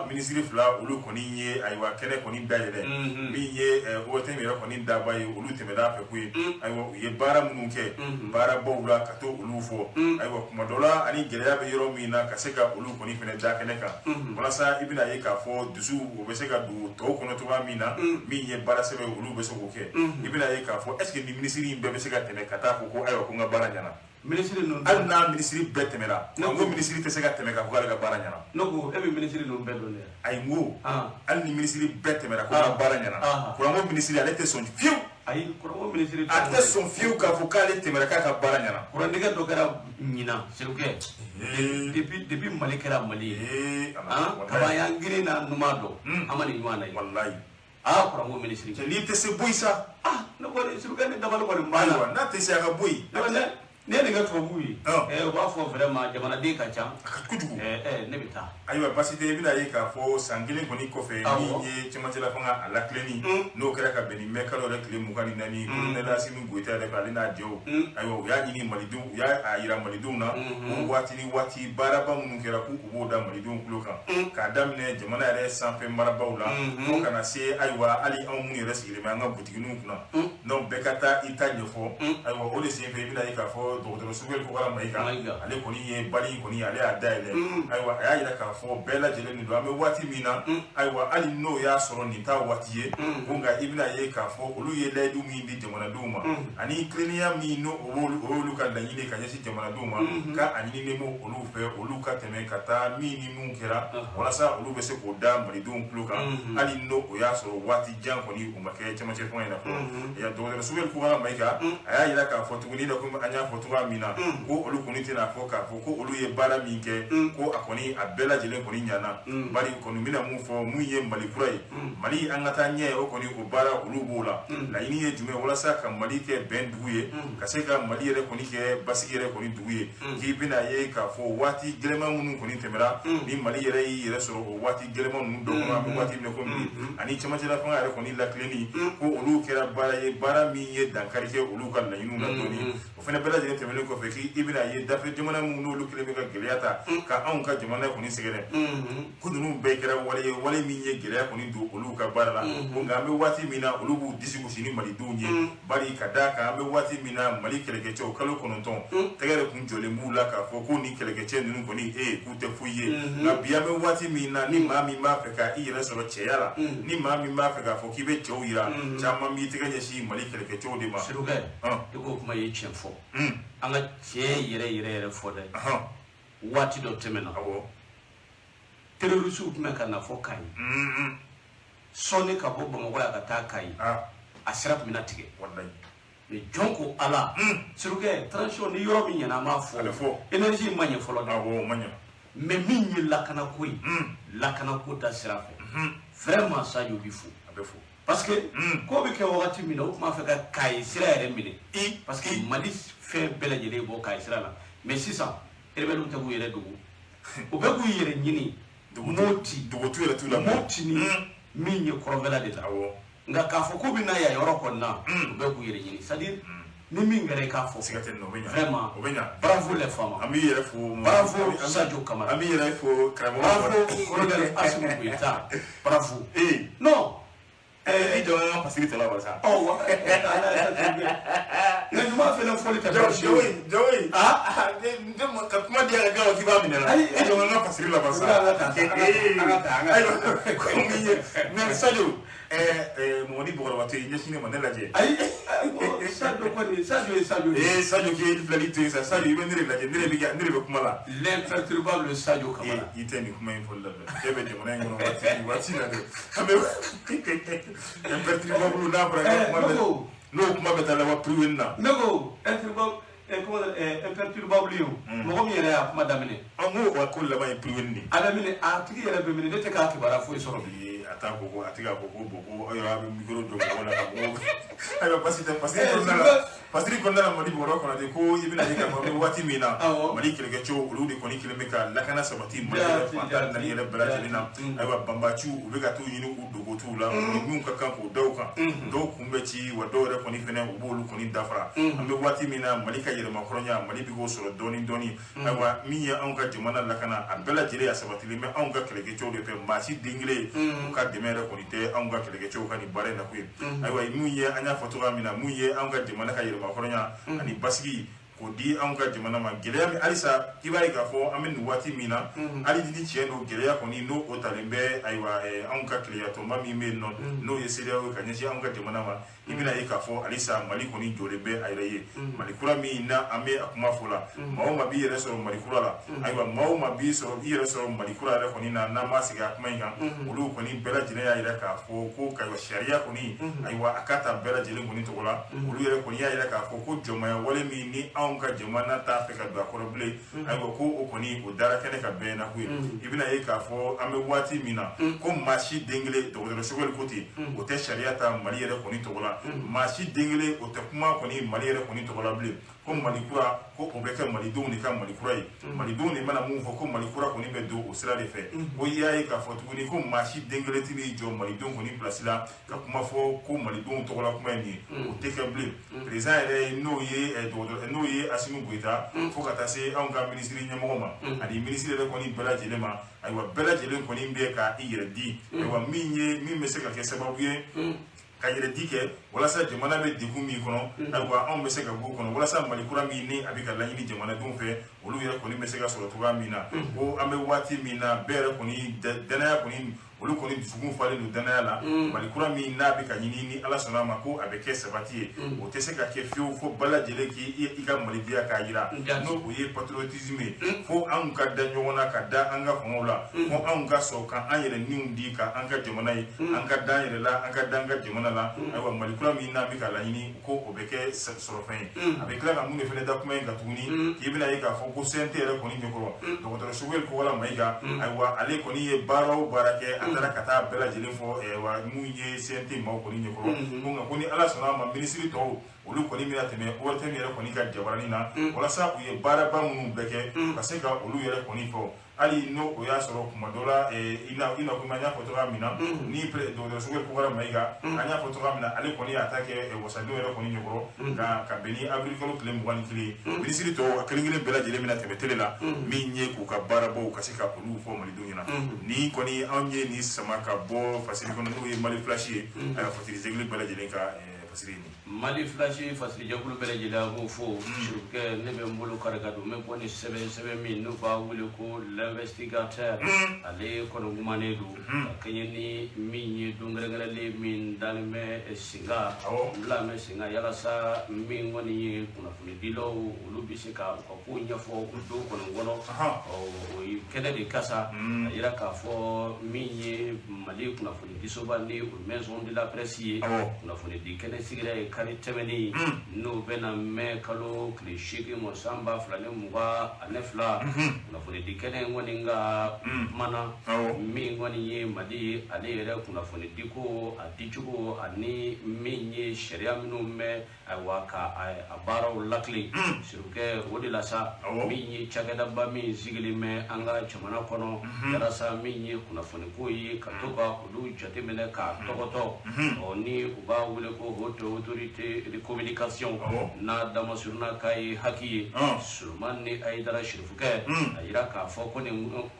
minisiri fila olu kɔni ye, ayiwa, kɛnɛ kɔni dayɛlɛ. Min ye ORTM yɛrɛ kɔni daba ye, olu tɛmɛna a fɛ koyi. Ayiwa, u ye baara minnu kɛ baarabaw la, ka to olu fɔ. Ayiwa, kuma dɔ la ani gɛlɛya bɛ yɔrɔ min na, ka se ka olu kɔni fɛnɛ da kɛnɛ kan, walasa i bɛna ye k'a fɔ dusu o bɛ se ka don tɔw kɔnɔ cogoya min na. Min ye baara sɛbɛn, olu bɛ se k'o kɛ. I bɛna ye k'a fɔ est ce que nin minisiri in bɛɛ bɛ se ka tɛmɛ ka taa fɔ ko ayiwa, ko n ka baara ɲɛna? Minisiri ninnu Hali n'a minisiri bɛɛ tɛmɛna, n ko minisiri tɛ se ka tɛmɛ k'a fɔ k'ale ka baara ɲɛna. Ne ko e bɛ minisiri ninnu bɛɛ dɔn dɛ. Ayi, n ko hali ni minisiri bɛɛ tɛmɛna ko n ka baara ɲɛna, kuranko minisiri ale tɛ sɔn fiyewu. Ayi, kuranko minisiri A tɛ sɔn fiyewu k'a fɔ k'ale tɛmɛna k'a ka baara ɲɛna. Kurantigɛ dɔ kɛra ɲinan, Serukɛ, depuis Mali kɛra Mali ye, kaba y'an girin na numan dɔn, an ma nin ɲɔgɔn na ye. Walayi. Aa, kuranko minisiri. Cɛ, n'i tɛ se, bɔ yen sa. Ah, ne kɔni, Serukɛ, ni dabali kɔni banna. Ayiwa, n'a tɛ se, a ka bɔ yen. Ne ye nin kɛ tubabuw ye, u b'a fɔ vraiment jamanaden ka ca. Kojugu. Ne bɛ taa. Ayiwa, basi tɛ. I bɛna ye k'a fɔ san kelen kɔni kɔfɛ, min ye cɛmancɛla fanga a lakilenni, n'o kɛra ka bɛn ni mɛ kalo yɛrɛ tile 24, colonel Asimi Goyita yɛrɛ fɛ, ale n'a jɛw, ayiwa, u y'a ɲini malidenw, u y'a yira malidenw na ko waati ni waati baaraba minnu kɛra, k'u b'o da malidenw tulo kan, k'a daminɛ jamana yɛrɛ sanfɛ marabaw la fo ka na se, ayiwa, hali anw minnu yɛrɛ sigilen bɛ an ka butigininw kunna. Donc bɛɛ ka taa i ta ɲɛfɔ. Ayiwa, o de senfɛ, i bɛna ye k'a fɔ dɔgɔtɔrɔ Sogɛli Kokala Mayiga, ale kɔni ye bali in kɔni, ale y'a dayɛlɛ. Ayiwa, a y'a yira k'a fɔ bɛɛ lajɛlen de don. An bɛ waati min na, ayiwa, hali n'o y'a sɔrɔ nin t'a waati ye ko, nka i bɛna ye k'a fɔ olu ye layidu min di jamanadenw ma ani tilennenya min n'o o y'olu ka laɲini ka ɲɛsin jamanadenw ma, k'a a ɲininen b'o olu fɛ, olu ka tɛmɛ ka taa min ni min kɛra, walasa olu bɛ se k'o da malidenw tulo kan, hali n'o o y'a sɔrɔ waati jan kɔni o ma kɛ cɛmancɛ fanga in na fɔlɔ. Dɔgɔtɔrɔ Sogɛli Kokala Mayiga, a y'a yira k'a fɔ tuguni na, komi an y'a fɔ cogoya min na, ko olu kɔni tɛna fɔ k'a fɔ ko olu ye baara min kɛ, ko a kɔni a bɛɛ lajɛlen kɔni ɲana. Bari kɔni bɛna mun fɔ? Mun ye Mali kura ye, Mali an ka taa ɲɛ, o kɔni o baara olu b'o la. Laɲini ye jumɛn? Walasa ka Mali kɛ bɛn dugu ye, ka se ka Mali yɛrɛ kɔni kɛ basigi yɛrɛ kɔni dugu ye. K'i bɛna ye k'a fɔ waati gɛlɛman minnu kɔni tɛmɛra, ni Mali yɛrɛ y'i yɛrɛ sɔrɔ o waati gɛlɛman ninnu dɔ kɔnɔ, an bɛ waati min na komi bi, ani cɛmancɛla fanga yɛrɛ kɔni lakilenni, ko olu kɛra baara ye, baara min ye dankari kɛ olu ka laɲiniw na dɔɔni. O fana bɛɛ lajɛlen tɛmɛnen kɔfɛ, k'i bɛna ye dafɛ jamana minnu n'olu kɛlen bɛ ka gɛlɛya ta ka anw ka jamana kɔni sɛgɛrɛ, ko ninnu bɛɛ kɛra wale ye, wale min ye gɛlɛya kɔni don olu ka baara la. Ko nka an bɛ waati min na, olu b'u disi gosi ni malidenw ye, bari ka d'a kan an bɛ waati min na, Mali kɛlɛkɛcɛw kalo 9 tɛgɛ de kun jɔlen b'u la k'a fɔ ko nin kɛlɛkɛcɛ ninnu kɔni k'u tɛ foyi ye. Nka bi an bɛ waati min na, ni maa min b'a fɛ ka i yɛrɛ sɔrɔ cɛya la, ni maa min b'a fɛ k'a fɔ k'i bɛ cɛw yira, caman b'i tɛgɛ ɲɛsin Mali kɛlɛkɛcɛw de ma. Surukɛ, i k'o kuma ye tiɲɛ fɔ. An ka tiɲɛ yɛrɛ yɛrɛ yɛrɛ fɔ dɛ. Waati dɔ tɛmɛna, terroristew tun bɛ ka na fɔ Kayi. Sɔɔni ka bɔ Bamakɔ yan ka taa Kayi, a sira tun bɛna tigɛ. Mais jɔn ko Ala, Surukɛ, transition ni yɔrɔ min ɲɛna, an b'a fɔ. Énergie ma ɲɛ fɔlɔ dɛ, mais min ye lakanako ye, lakanako ta sira fɛ, vraiment Sadio bi fo. Parce que ko bɛ kɛ wagati min na, u tun b'a fɛ ka Kayi sira yɛrɛ minɛ, parce que Mali fɛn bɛɛ lajɛlen bɔ Kayi sira la. Mais sisan rebelles tɛ k'u yɛrɛ dogo, u bɛ k'u yɛrɛ ɲini. Moti. Dogotu yɛrɛ t'u la. Moti ni min ye kɔrɔnfɛla de la. Nka k'a fɔ k'u bɛ na yan yɔrɔ kɔni na, u bɛ k'u yɛrɛ ɲini, c'est à dire ni min kɛra i k'a fɔ. Siga tɛ nin na, o bɛ ɲa. Vraiment. O bɛ ɲa. Bravo les FAMa. An b'i yɛrɛ fo. Bravo Sadio Kamara. An b'i yɛrɛ fo, karamɔgɔ. Bravo colonel Assimi Goïta, bravo. Ee. Non. I jɔ, an ka fasiri tɔ la wa sa. Ɔ wa, nka ɲuman fɛnɛ fɔli tɛ baasi ye. Jawoyi, jawoyi. Ah. Ne ma ka kuma di yan ka k'i b'a minɛ la. Ayi. I jɔ, an ka fasiri la wa sa. An ka taa, an ka taa, an ka taa, an ka taa. Ayiwa, ko min ye mais Sadio, Mamadi Bɔgɔrɔbatɔ ye ɲɛsin ne ma, ne lajɛ. Ayi, Sadio kɔni, Sadio ye Sadio de ye. Ee, Sadio, k'e filɛli to yen sa. Sadio, i bɛ ne de lajɛ, ne de bɛ kuma la. L'imperturbable Sadio Kamara. I tɛ nin kuma in fɔli labɛn, e bɛ jamana in kɔnɔ waati nin waati la dɛ, an bɛ imperturbable n'a fɔra ko kuma bɛ Ne ko. n'o kuma bɛ taa laban privé na. Ne ko imperturbable, comment, imperturbable ye o mɔgɔ min yɛrɛ y'a kuma daminɛ. An ko wa ko laban ye privé de ye. A bɛ minɛ, a tigi yɛrɛ bɛ minɛ, ne tɛ k'a kibaruya foyi sɔrɔ bi. Ee, a t'a ko ko a tɛ k'a fɔ ko bon, ko aw yɛrɛ a bɛ micro jɔ mɔgɔw la ka mɔgɔw. Ayiwa, basi tɛ, fasiri kɔnɔna la, fasiri kɔnɔna la, Mali bɔrɔ kɔnɔ ko i bɛna ye k'a fɔ an bɛ waati min na, Mali kɛlɛkɛcɛw olu de kɔni kɛlen bɛ ka lakana sabati Mali yɛrɛ fan 14 yɛrɛ bɛɛ lajɛlen na. Ayiwa, banbaciw u bɛ ka t'u ɲini u dogotuw la, u ni minnu ka kan k'o da u kan, dɔw kun bɛ ci wa, dɔw yɛrɛ kɔni fɛnɛ u b'olu kɔni dafara. An bɛ waati min na, Mali ka yɛrɛmahɔrɔnya, Mali bɛ k'o sɔrɔ dɔɔni dɔɔni. Ayiwa, min ye anw ka jamana lakana, a bɛɛ lajɛlen a sabatilen bɛ anw ka kɛlɛkɛcɛw de fɛ. Maa si den kelen u ka dɛmɛ yɛrɛ kɔni tɛ anw ka kɛlɛkɛcɛw ka nin baara in na koyi. Ayiwa, mun ye an y'a fɔ cogoya min na, mun ye anw ka jamana ka yɛrɛmahɔrɔnya ani basigi k'o di anw ka jamana ma, gɛlɛya min halisa i b'a ye k'a fɔ an bɛ nin waati min na, hali ni tiɲɛ don, gɛlɛya kɔni n'o o talen bɛ. Ayiwa, anw ka kɛlɛyatɔnba min bɛ yen nɔ, n'o ye CEDEAO ye ka ɲɛsin anw ka jamana ma, i bɛna ye k'a fɔ halisa Mali kɔni jɔlen bɛ a yɛrɛ ye. Mali kura min na an bɛ a kuma fɔ la, maa o maa b'i yɛrɛ sɔrɔ Mali kura la, ayiwa, maa o maa b'i sɔrɔ i yɛrɛ sɔrɔ Mali kura yɛrɛ kɔni na, n'an ma segin a kuma in kan, olu kɔni bɛɛ lajɛlen y'a yira k'a fɔ ko ka sariya kɔni, ayiwa, a ka ta bɛɛ lajɛlen kɔni tɔgɔ la. Olu yɛrɛ kɔni y'a yira k'a fɔ ko jɔnmaya wale min ni anw ka jamana t'a fɛ ka don a kɔrɔ bilen, ayiwa, ko o kɔni o dara kɛnɛ ka bɛn na koyi. I bɛna ye k'a fɔ an bɛ waati min na, ko maa si den kelen, dɔgɔtɔrɔ Sogɛli ko ten, o tɛ sariya ta Mali yɛrɛ kɔni tɔgɔ la, maa si den kelen o tɛ kuma kɔni Mali yɛrɛ kɔni tɔgɔ la bilen, ko Mali kura ko o bɛ kɛ malidenw de ka Mali kura ye, malidenw de mana mun fɔ ko Mali kura kɔni bɛ don o sira de fɛ. Ko i y'a ye k'a fɔ tuguni ko maa si den kelen tɛ n'i jɔ malidenw kɔni place la ka kuma fɔ ko malidenw tɔgɔla kuma ye nin ye, o tɛ kɛ bilen. Président yɛrɛ, n'o ye dɔgɔtɔrɔ, n'o ye Assimi Goïta, fo ka taa se anw ka minisiri ɲɛmɔgɔ ma ani minisiri yɛrɛ kɔni bɛɛ lajɛlen ma, ayiwa, bɛɛ lajɛlen kɔni bɛ ka i yɛrɛ di. Ayiwa, min ye min bɛ se ka kɛ sababu ye ka yɛrɛ di kɛ walasa jamana bɛ degun min kɔnɔ, ayiwa, anw bɛ se ka bɔ o kɔnɔ, walasa Mali kura min ni a bɛ ka laɲini jamanadenw fɛ, olu yɛrɛ kɔni bɛ se ka sɔrɔ cogoya min na. Ko an bɛ waati min na, bɛɛ yɛrɛ kɔni danaya kɔni, olu kɔni dusukun falen don danaya la. Mali kura min n'a bɛ ka ɲini, ni Ala sɔnna a ma ko a bɛ kɛ sabati ye, o tɛ se ka kɛ fiyewu fo bɛɛ lajɛlen k'i ka malidenya k'a jira, n'o o ye patriotisme ye, fo anw ka da ɲɔgɔn na, ka da an ka fangaw la, fo anw ka sɔn ka an yɛrɛ niw di ka an ka jamana ye, an ka da an yɛrɛ la, an ka da an ka jamana la. Ayiwa, Mali kura min n'an bɛ ka laɲini, ko o bɛ kɛ sɔrɔfɛn ye. A bɛ tila ka mun de fana da kuma in kan tuguni, k'i bɛna ye k'a fɔ ko CNT yɛrɛ kɔni ɲɛkɔrɔ, dɔgɔtɔrɔ Sogɛli Kokala Mayiga, ayiwa, ale kɔni ye baara o baara kɛ, a taara ka taa bɛɛ lajɛlen fɔ wa mun ye CNT maaw kɔni ɲɛkɔrɔ, ko nka ko ni Ala sɔnna a ma, minisiri tɔw olu kɔni bɛna tɛmɛ ORTM yɛrɛ kɔni ka jabaranin na, walasa u ye baaraba minnu bɛɛ kɛ ka se ka olu yɛrɛ kɔni fɔ. Hali n'o o y'a sɔrɔ kuma dɔ la, i n'a komi an y'a fɔ cogoya min na, ni dɔgɔtɔrɔ Sogɛli Kokala Mayiga, an y'a fɔ cogoya min na, ale kɔni y'a ta kɛ wasadenw yɛrɛ kɔni ɲɛkɔrɔ ka bɛn ni avril kalo tile 21 ye, minisiri tɔw a kelen kelen bɛɛ lajɛlen bɛna tɛmɛ télé la min ye k'u ka baarabaw ka se ka olu fɔ malidenw ɲɛna. Ni kɔni anw ye nin sama ka bɔ fasiri kɔnɔ, n'o ye Mali Flash ye, ayiwa, fasiri jɛkulu bɛɛ lajɛlen ka fasiri ye. Mali Flash fasirijɛkulu bɛɛ lajɛlen, a b'o fo. Surukɛ, ne bɛ n bolo kari ka don, n bɛ bɔ ni sɛbɛn sɛbɛn min n'u b'a wele ko L'Investigateur, ale kɔni kumanen don ka kɛɲɛ ni min ye don kɛrɛnkɛrɛnlen min dalen bɛ sen kan, bila bɛ sen kan, yalasa min kɔni ye kunnafonidilaw olu bɛ se ka u ka ko ɲɛfɔ o don kɔni kɔnɔ. O ye kɛnɛ de kasa a yira k'a fɔ min ye Mali kunnafonidisoba ni o Maison de la Presse ye, kunnafonidi kɛnɛ. ale sigira yen kari tɛmɛnen n'o bɛnna mɛ kalo tile 8 ma san 2022. Kunnafonidi kɛnɛ in kɔni ka kumana min kɔni ye Mali ye, ale yɛrɛ kunnafonidi ko a dicogo ani min ye sariya minnu bɛ ayiwa ka a baaraw latilen. Sirikɛ, o de la sa, min ye cakɛdaba min sigilen bɛ an ka jamana kɔnɔ walasa min ye kunnafoniko ye, ka to ka olu jateminɛ k'a tɔgɔtɔ, ɔ ni u b'a wele ko Haute Autorité de Communication, n'a damasuruna k'a ye HAC ye, Solomani Hayidara Sirifukɛ a yira k'a fɔ ko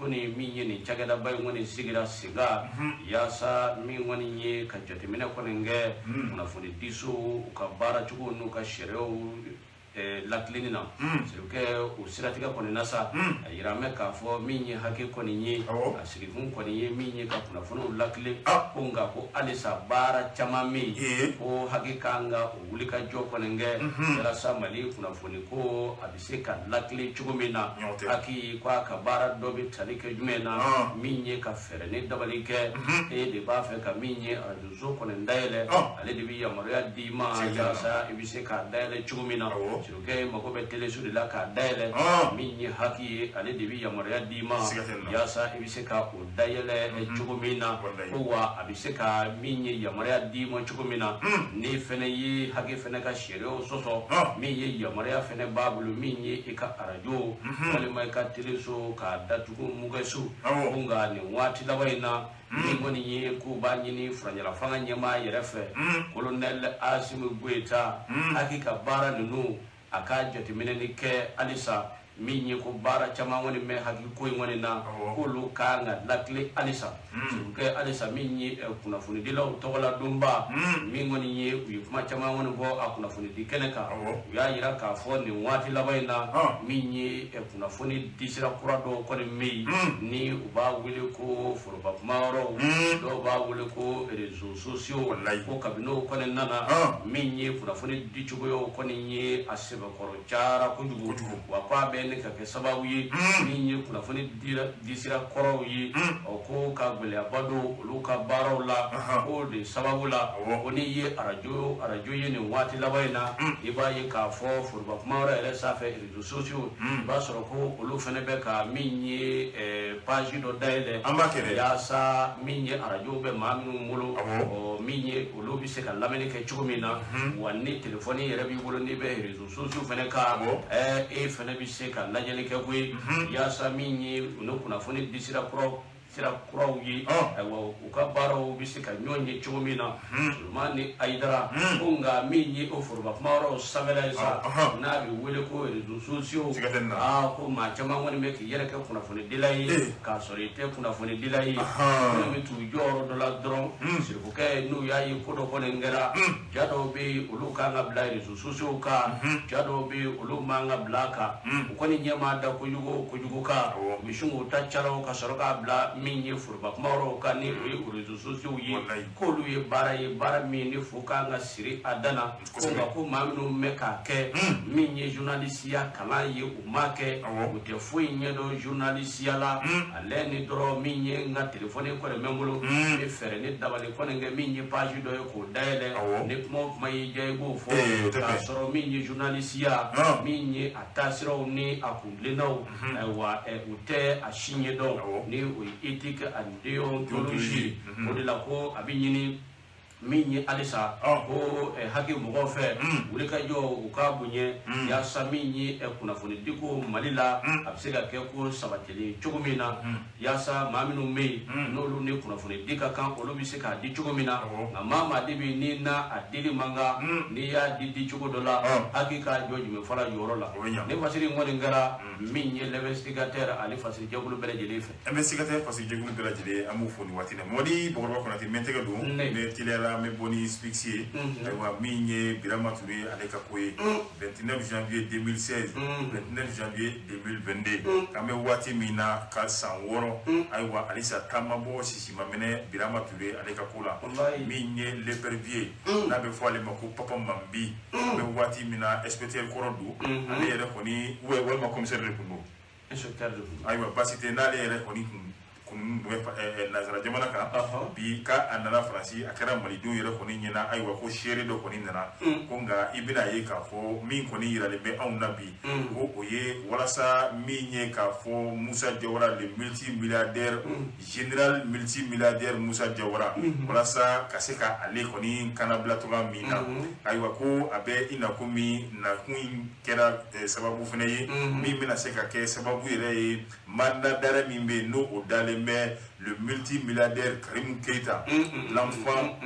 nin min ye nin cakɛdaba in kɔni sigira sen kan yaasa min kɔni ye ka jateminɛ kɔni kɛ kunnafonidisow u ka baaracogo n'u ka sariyaw latilenni na. Sirikɛ, o siratigɛ kɔni na sa, a yira mɛ k'a fɔ min ye HAC kɔni ye, a sigikun kɔni ye min ye ka kunnafoniw latilen. Ko nka ko halisa baara caman bɛ yen ko HAC kan ka o wulikajɔ kɔni kɛ walasa Mali kunnafoni ko a bɛ se ka latilen cogo min na. HAC ko a ka baara dɔ bɛ tali kɛ jumɛn na? Min ye ka fɛɛrɛ ni dabali kɛ, e de b'a fɛ ka min ye arajoso kɔni dayɛlɛ, ale de bɛ yamaruya d'i ma walasa i bɛ se k'a dayɛlɛ cogo min na. Sirikɛ, mago bɛ teleso de la k'a dayɛlɛ, min ye HAC ye, ale de bɛ yamaruya d'i ma yaasa i bɛ se ka o dayɛlɛ cogo min na. Ko wa a bɛ se ka min ye yamaruya d'i ma cogo min na, ni fɛnɛ ye HAC fɛnɛ ka sariyaw sɔsɔ, min ye yamaruya fɛnɛ b'a bolo min ye i ka arajo walima i ka teleso k'a datugu mugɛso. Ko nka nin waati laban in na, min kɔni ye k'u b'a ɲini furancɛla fanga ɲɛmaa yɛrɛ fɛ, Colonel Assimi Goïta, HAC ka baara ninnu a ka jateminɛni kɛ halisa. Min ye ko baara caman kɔni bɛ HAC ko in kɔni na, k'olu kan ka latilen halisa. Kɛ halisa min ye kunnafonidilaw tɔgɔladonba min kɔni ye, u ye kuma caman kɔni fɔ a kunnafonidi kɛnɛ kan. U y'a yira k'a fɔ nin waati laban in na, min ye kunnafoni disira kura dɔw kɔni bɛ yen ni u b'a wele ko foroba kumayɔrɔw, dɔw b'a wele ko réseaux sociaux, ko kabini o kɔni nana, min ye kunnafoni dicogoyaw kɔni ye a sɛbɛkɔrɔ cayara kojugu. Wa ko a bɛ ne ka kɛ sababu ye min ye kunnafoni disira kɔrɔw ye, ɔ ko ka gɛlɛyaba don olu ka baaraw la. K'o de sababu la, ko n'i ye arajo ye nin waati laban in na, i b'a ye k'a fɔ foroba kumayɔrɔ yɛrɛ sanfɛ, réseaux sociaux, i b'a sɔrɔ ko olu fana bɛ ka min ye page dɔ dayɛlɛ An b'a kɛ dɛ. yaasa min ye arajo bɛ maa minnu bolo, ɔ min ye olu bɛ se ka lamɛnni kɛ cogo min na. Wa ni telefɔni yɛrɛ b'i bolo, n'i bɛ réseaux sociaux fana kan, e fana bɛ se ka lajɛli kɛ koyi, yaasa min ye u ni kunnafoni disira kuraw sira kuraw ye, ayiwa, u ka baaraw bɛ se ka ɲɔgɔn ye cogo min na. Solomani Hayidara ko nka min ye o foroba kumayɔrɔw sanfɛla ye sa, n'a bɛ wele ko réseaux sociaux, Siga tɛ nin na. Aa, ko maa caman kɔni bɛ k'i yɛrɛ kɛ kunnafonidila ye k'a sɔrɔ i tɛ kunnafonidila ye. Minnu bɛ t'u jɔyɔrɔ dɔ la dɔrɔn, sirifukɛ, n'u y'a ye ko dɔ kɔni kɛra, ja dɔw bɛ yen, olu kan ka bila réseaux sociaux kan, ja dɔw bɛ yen, olu man ka bila a kan. U kɔni ɲɛ maa da kojugu o kojugu kan, u bɛ sin k'u ta caraw ka sɔrɔ k'a bila min ye foroba kumayɔrɔw kan, ni o ye réseaux sociaux ye. K'olu ye baara ye, baara min ni fo kan ka siri a dan na. Ko nka ko maa minnu bɛ k'a kɛ, min ye journalisiya kalan ye, u m'a kɛ, u tɛ foyi ɲɛdɔn journalisiya la. Ale ni dɔrɔn min ye n ka telefɔni kɔni bɛ n bolo, n bɛ fɛɛrɛ ni dabali kɔni kɛ min ye page dɔ ye k'o dayɛlɛ, ni kuma o kuma y'i diya i b'o fɔ, O tɛ k'a bɛn. sɔrɔ min ye journalisiya, min ye a taasiraw ni a kuntilennaw, ayiwa, u tɛ a si ɲɛdɔn, ni o ye éthique ani déontologie. O de la ko a bɛ ɲini min ye halisa ko HAC mɔgɔw fɛ, wulikajɔ u ka bonya yaasa min ye kunnafoni ko Mali la, a bɛ se ka kɛ ko sabatilen cogo min na, yaasa maa minnu bɛ yen n'olu ni kunnafoni di ka kan, olu bɛ se k'a di cogo min na. Nka maa maa de bɛ yen ni n'a a dili man kan, n'i y'a di di cogo dɔ la, HAC k'a jɔ jumɛn fɔlɔ jɔyɔrɔ la. O bɛ ɲa. Ni fasiri in kɔni kɛra min ye L'Investigateur ani fasiri jɛkulu bɛɛ lajɛlen fɛ. Investigateur fasiri jɛkulu bɛɛ lajɛlen, an b'u fo nin waati in na. Mamadi Bakɔrɔba Konate, n bɛ n tɛgɛ don, n bɛ teliya la, n bɛ bɔ ni speech ye. Ayiwa, min ye Birama Touré ale ka ko ye, 29 janvier 2016, 29 janvier 2022, k'an bɛ waati min na, ka san 6, ayiwa, halisa taama bɔ sisi ma minɛ Birama Touré ale ka ko la. Min ye l'épervier, n'a bɛ fɔ ale ma ko Papa Mambi, an bɛ waati min na, inspecteur kɔrɔ don ale yɛrɛ kɔni, walima commissaire de tun don. Inspecteur de tun. Ayiwa, baasi tɛ n'ale yɛrɛ kɔni kun min tun bɛ nansara jamana kan, bi k'a a nana Faransi, a kɛra malidenw yɛrɛ kɔni ɲɛna. Ayiwa, ko seere dɔ kɔni nana ko, nka i bɛna ye k'a fɔ min kɔni yiralen bɛ anw na bi, ko o ye walasa min ye k'a fɔ Musa Jawara, le multimilliardaire, général multimilliardaire Musa Jawara, walasa ka se ka ale kɔni kanabila cogoya min na. Ayiwa, ko a bɛ i na komi nakun in kɛra sababu fana ye min bɛna se ka kɛ sababu yɛrɛ ye, mandat d'arrêt min bɛ yen, n'o o dalen bɛ le multimilliardaire Karim Keita, l'enfant.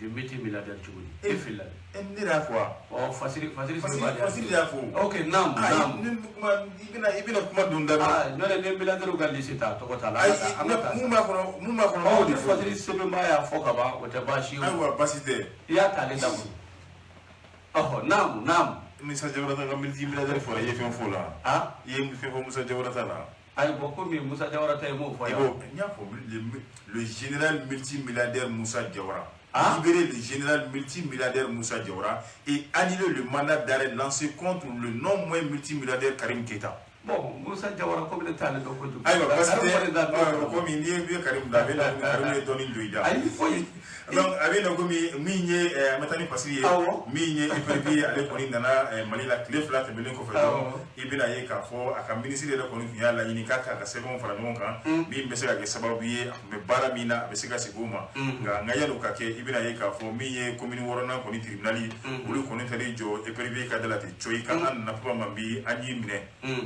Le multimilliardaire cogo di? E filila. Ne y'a fɔ wa? Ɔ, Fasiri, Fasiri. Fasiri de y'a fɔ. Ok, naam, naam. I bɛna kuma don da. Aa, n'o tɛ, ne milliardaire ka liste ta tɔgɔ t'a la. Ayi, mun b'a kɔnɔ, mun b'a kɔnɔ? Ɔ, ni Fasiri sɛbɛnba y'a fɔ ka ban, o tɛ baasi ye. Ayiwa, baasi tɛ. I y'a ta ale da kun. Ɔhɔ, naam, naam. Musa Jawara ta ka multimilliardaire fɔra, i ye fɛn fɔ o la? Ah. I ye fɛn fɔ Musa Jawara ta la? Ayi, bon, komi Musa Jawara ta ye, m'o fɔ yan. N y'a fɔ, le général multimilliardaire Musa Jawara. Ah? Libérer le général multimilliardaire Moussa Diawara et annuler le mandat d'arrêt lancé contre le non moins multimilliardaire Karim Keita. Bon, Musa Jawara, komi ne t'ale dɔn kojugu. Ayiwa, basi tɛ. Komi n'i ye Karim da, a bɛ na Karim ye dɔɔnin don i da. Ayi, foyi. Donc a bɛ na komi min ye, an bɛ taa ni Fasiri ye, min ye EPRP ye, ale kɔni nana Mali la tile 2 tɛmɛnen kɔfɛ dɔrɔn, i bɛna ye k'a fɔ a ka minisiri yɛrɛ kɔni tun y'a laɲini k'a k'a ka sɛbɛnw fara ɲɔgɔn kan, min bɛ se ka kɛ sababu ye, a tun bɛ baara min na, a bɛ se ka segin o ma. Nka yan'o ka kɛ, i bɛna ye k'a fɔ min ye commune 6nan kɔni tribunal, olu kɔni taar'i jɔ EPRP ka da la ten coyi, k'an nana Papa Mambi, an y'i minɛ,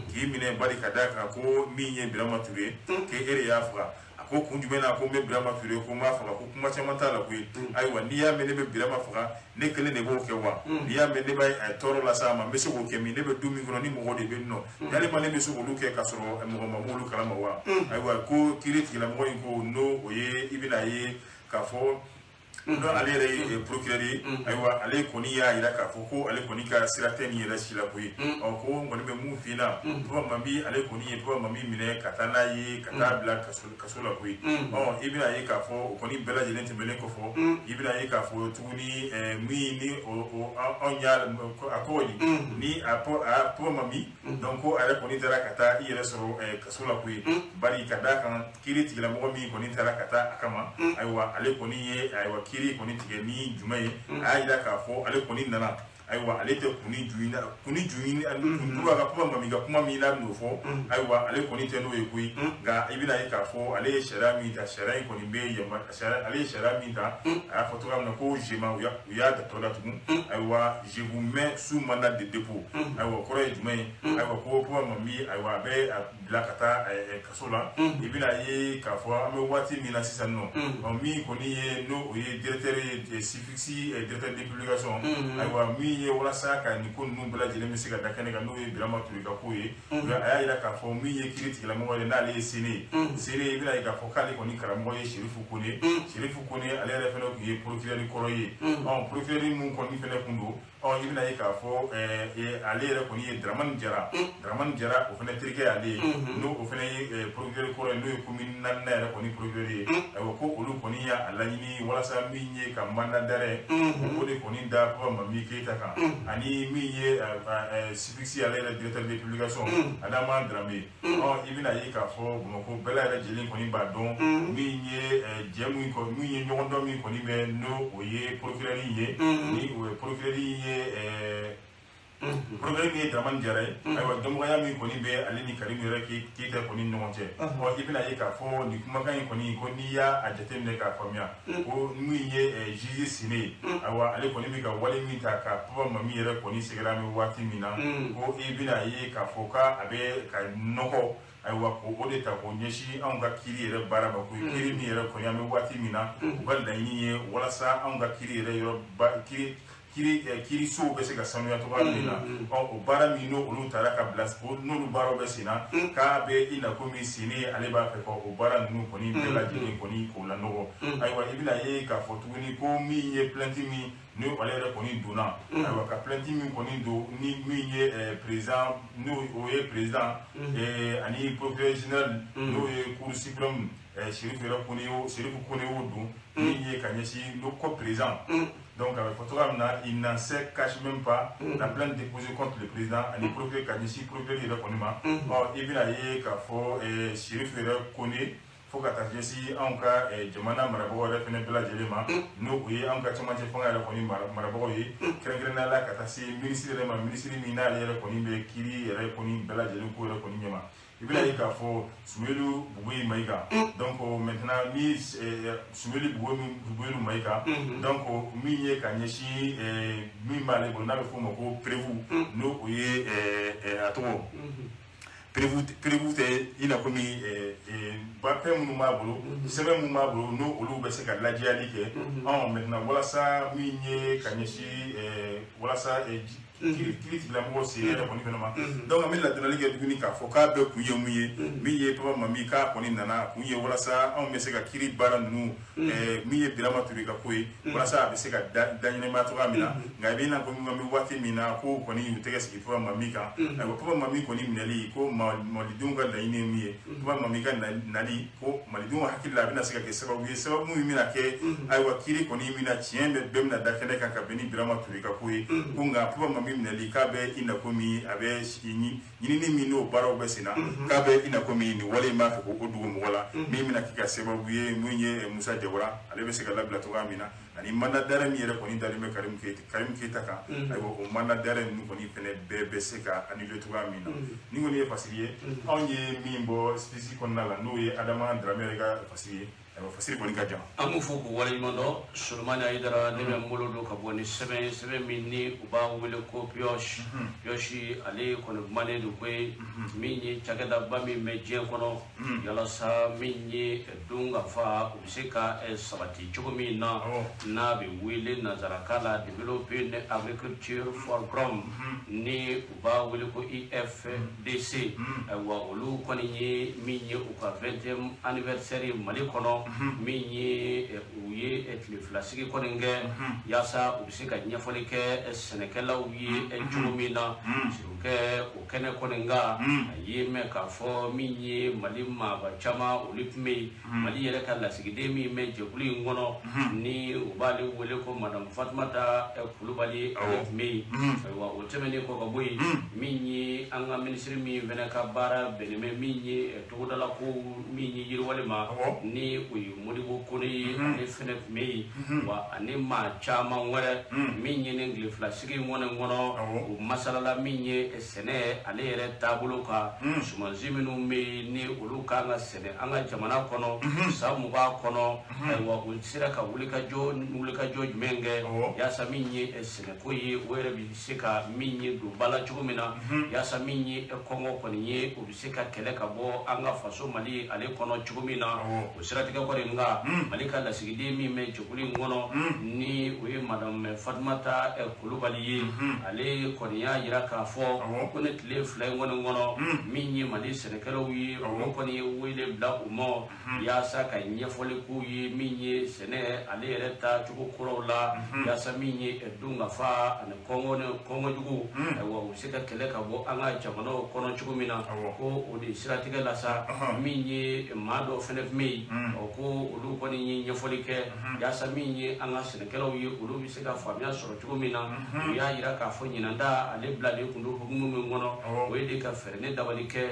k'i minɛ bari ka d'a kan ko min ye Birama Ture, k'e de y'a faga. A ko kun jumɛn na ko n bɛ Birama Ture, ko n b'a faga? Ko kuma caman t'a la koyi. Ayiwa, n'i y'a mɛn ne bɛ Birama faga, ne kelen de b'o kɛ wa? N'i y'a mɛn ne bɛ tɔɔrɔ las'a ma, n bɛ se k'o kɛ min? Ne bɛ du min kɔnɔ, ni mɔgɔw de bɛ yen nɔ, yalima ne bɛ se k'olu kɛ k'a sɔrɔ mɔgɔ ma b'olu kalama wa? Ayiwa, ko kiiri tigilamɔgɔ in ko n'o o ye, i bɛna ye k'a fɔ n'o ale yɛrɛ ye procureur ye. Ayiwa, ale kɔni y'a jira k'a fɔ ko ale kɔni ka sira tɛ nin yɛrɛ si la koyi. Ɔ, ko n kɔni bɛ mun f'i ɲɛna, Papa Mambi, ale kɔni ye Papa Mambi minɛ ka taa n'a ye, ka taa bila kaso la koyi. Ɔ, i bɛna ye k'a fɔ o kɔni bɛɛ lajɛlen tɛmɛnen kɔfɛ, i bɛna ye k'a fɔ tuguni min ni o anw y'a a tɔgɔ di ni a Papa Mambi, donc ko a yɛrɛ kɔni taara ka taa i yɛrɛ sɔrɔ kaso la koyi, bari ka d'a kan kiiri tigilamɔgɔ min kɔni taara ka taa a kama, ayiwa, ale kɔni ye, ayiwa, kiiri kɔni tigɛ ni jumɛn ye? A y'a jira k'a fɔ ale kɔni nana, ayiwa, ale tɛ kunni ju ɲini, kunni ju ɲini kun ka kuma Mami ka kuma min n'a bɛn'o fɔ. Ayiwa, ale kɔni tɛ n'o ye koyi. Nka i bɛna ye k'a fɔ ale ye sariya min ta, sariya in kɔni bɛ yama, sariya, ale ye sariya min ta, a y'a fɔ cogoya min na ko jema, u y'a tɔ datugu. Ayiwa, je vous mets sous mandat de dépôt. Ayiwa, o kɔrɔ ye jumɛn ye? Ayiwa, ko Papa Mami, ayiwa, a bɛ bila ka taa kaso la. I bɛna ye k'a fɔ an bɛ waati min na sisan nɔ, min kɔni ye n'o o ye directeur ye, SYFIX directeur de publication, ayiwa, min ye walasa ka nin ko ninnu bɛɛ lajɛlen bɛ se ka da kɛnɛ kan, n'o ye Birama Ture ka ko ye. A y'a jira k'a fɔ min ye kiiri tigilamɔgɔ ye, n'ale ye Sene ye, Sene, i bɛna ye k'a fɔ k'ale kɔni karamɔgɔ ye Serifu Kone. Serifu Kone, ale yɛrɛ fana tun ye procureur kɔrɔ ye. Ɔ, procureur mun kɔni fana kun don, ɔ, i bɛna ye k'a fɔ ale yɛrɛ kɔni ye Dramani Jara. Dramani Jara, o fana terikɛ y'ale ye, n'o o fana ye procureur kɔrɔ ye, n'o ye commune 4nan yɛrɛ kɔni procureur ye. Ayiwa, ko olu kɔni y'a laɲini walasa min ye ka mandat d'arrêt o de kɔni da Papa Mami Keyita kan, ani min ye SYFIX, ale yɛrɛ directeur de publication, Adama Dramé. Ɔ, i bɛna ye k'a fɔ Bamakɔ bɛɛ lajɛlen kɔni b'a dɔn min ye jɛ min kɔ, min ye ɲɔgɔndɔn min kɔni bɛ, n'o o ye procureur ye, ni o ye procureur ye, procureur min ye Dramani Jara ye. Ayiwa, dɔnbagaya min kɔni bɛ ale ni Karim yɛrɛ Keyita kɔni ɲɔgɔn cɛ. Ɔ, i bɛna ye k'a fɔ nin kumakan in kɔni, ko n'i y'a jateminɛ k'a faamuya, ko min ye juge Sine ye, ayiwa, ale kɔni bɛ ka wale min ta ka Papa Mami yɛrɛ kɔni sɛgɛrɛ an bɛ waati min na, ko i bɛna ye k'a fɔ k'a bɛ ka nɔgɔ, ayiwa, ko o de ta k'o ɲɛsin anw ka kiiri yɛrɛ baara ma ko kiiri min yɛrɛ kɔni an bɛ waati min na, u ka laɲini ye walasa anw ka kiiri yɛrɛ yɔrɔ ba kiiri kiiri kiirisow bɛ se ka sanuya cogoya min na. Ɔ, o baara min n'o olu taara ka bila, n'olu baaraw bɛ sen na, k'a bɛ i na komi Sine, ale b'a fɛ ka o baara ninnu kɔni bɛɛ lajɛlen kɔni k'o lanɔgɔ. Ayiwa, i bɛna ye k'a fɔ tuguni ko min ye plainte min ni ale yɛrɛ kɔni donna, ayiwa, ka plainte min kɔni don ni min ye président, n'o o ye président ani procureur général, n'o ye Cour suprême, Serifu yɛrɛ Kone y'o, Serifu Kone y'o don min ye ka ɲɛsin n'o ko président. Donc a bɛ fɔ cogoya min na, il n'en sait cache même pas la plainte déposée contre le président ani procureur, ka ɲɛsin procureur yɛrɛ kɔni ma. Ɔ, i bɛna ye k'a fɔ Serifu yɛrɛ Kone Fo ka taa ɲɛsin anw ka jamana marabagaw yɛrɛ fana bɛɛ lajɛlen ma, n'o o ye anw ka cɛmancɛ fanga yɛrɛ kɔni marabagaw ye, kɛrɛnkɛrɛnnenya la ka taa se minisiri yɛrɛ ma, minisiri min n'ale yɛrɛ kɔni bɛ kiiri yɛrɛ kɔni bɛɛ lajɛlen ko yɛrɛ kɔni ɲɛma. I bɛna ye k'a fɔ Sumelu Bubuyi Mayiga, donc maintenant ni Sumelu Bubuyi Mayiga, donc min ye ka ɲɛsin min b'ale bolo n'a bɛ f'o ma ko preuve, n'o o ye a tɔgɔ preuve tɛ, i n'a komi papier minnu b'a bolo, sɛbɛn minnu b'a bolo, n'o olu bɛ se ka lajɛyali kɛ. Ɔ maintenant walasa min ye ka ɲɛsin walasa kiiri tigilamɔgɔw sen yɛrɛ kɔni fana ma. Donc an bɛ ladonnali kɛ tuguni k'a fɔ k'a bɛɛ kun ye mun ye, min ye Papa Mami k'a kɔni nana, a kun ye walasa anw bɛ se ka kiiri baara ninnu, min ye Birama Ture ka ko ye, walasa a bɛ se ka da ɲɛnamaya cogoya min na. Nka i bɛ n'a komi an bɛ waati min na, ko kɔni u tɛgɛ sigi Papa Mami kan. Ayiwa, Papa Mami kɔni minɛli ko Malidenw ka laɲini ye min ye, Papa Mami ka nali ko Malidenw hakili la, a bɛna se ka kɛ sababu ye, sababu min bɛna kɛ, ayiwa, kiiri kɔni bɛna tiɲɛ bɛɛ bɛna da kɛnɛ kan ka bɛn ni Birama Ture ka ko ye. Ko nka Papa Mami minɛli k'a bɛ i na komi a bɛ ɲinini min n'o baaraw bɛ sen na, k'a bɛ i na komi nin wale in b'a fɛ k'o dogo mɔgɔ la, min bɛna kɛ ka sababu ye min ye Musa Jawara, ale bɛ se ka labila cogoya min na, ani mandat d'arrêt min yɛrɛ kɔni dalen bɛ Karim Keyita kan, ayiwa, o mandat d'arrêt ninnu kɔni fɛnɛ bɛɛ bɛ se ka annuler cogoya min na. Nin kɔni ye fasiri ye anw ye min bɔ spécial kɔnɔna la, n'o ye Adama Dramé yɛrɛ ka fasiri ye. Ayiwa, fasiri kɔni ka jan. An b'u fo k'u waleɲuman dɔn. Solomani Ayidara, ne bɛ n bolo don ka bɔ ni sɛbɛn ye, sɛbɛn min ni u b'a wele ko Pioche. Pioche ale kɔni kumanen don ko ye min ye cakɛdaba min bɛ diɲɛ kɔnɔ yalasa min ye dunkafa u bɛ se ka sabati cogo min na, n'a bɛ wele nanzarakan la Developing Agriculture Forum, ni u b'a wele ko IFDC. Ayiwa, olu kɔni ye min ye u ka 20e anniversaire Mali kɔnɔ, min ye u ye tile fila sigi kɔni kɛ yaasa u bɛ se ka ɲɛfɔli kɛ sɛnɛkɛlaw ye cogo min na. Kɛ o kɛnɛ kɔni kan, a ye mɛn k'a fɔ min ye Mali maaba caman olu tun bɛ yen. Mali yɛrɛ ka lasigiden min bɛ jɛkulu in kɔnɔ, ni u b'ale wele ko Madame Fatumata Kulubali, ale tun bɛ yen. Ayiwa, o tɛmɛnen kɔ ka bɔ yen, min ye an ka minisiri min fana ka baara bɛnnen bɛ min ye togodala ko min ye yiriwale ma, ni o ye Modibo Kone ye, ale fana tun bɛ yen, wa ani maa caman wɛrɛ. Min ye nin tile fila sigi in kɔni kɔnɔ, o masalala min ye sɛnɛ ale yɛrɛ taabolo kan, sumansi minnu bɛ yen ni olu kan ka sɛnɛ an ka jamana kɔnɔ san 20 kɔnɔ. Ayiwa, u sera ka wulikajɔ jumɛn kɛ yaasa min ye sɛnɛko ye, o yɛrɛ bɛ se ka min ye don ba la cogo min na, yaasa min ye kɔngɔ kɔni ye, o bɛ se ka kɛlɛ ka bɔ an ka faso Mali ale kɔnɔ cogo min na. O siratigɛ kɔni nka Mali ka lasigiden min bɛ jɛkulu in kɔnɔ, ni o ye Madame Fatumata Kulubali ye, ale kɔni y'a jira k'a fɔ ko ne tile 2 in kɔni kɔnɔ, min ye Mali sɛnɛkɛlaw ye, olu kɔni ye wele bila u ma yaasa ka ɲɛfɔli k'u ye min ye sɛnɛ ale yɛrɛ ta cogo kuraw la, yaasa min ye dunkafa ani kɔngɔ ni kɔngɔjugu, ayiwa, u bɛ se ka kɛlɛ ka bɔ an ka jamanaw kɔnɔ cogo min na. Ko o de siratigɛ la sa, min ye maa dɔw fɛnɛ tun bɛ yen, ɔ ko olu kɔni ye ɲɛfɔli kɛ yaasa min ye an ka sɛnɛkɛlaw ye, olu bɛ se ka faamuya sɔrɔ cogo min na. U y'a jira k'a fɔ ɲinan ta ale bilalen kun don hukumu min kɔnɔ, o ye de ka fɛɛrɛ ne dabali kɛ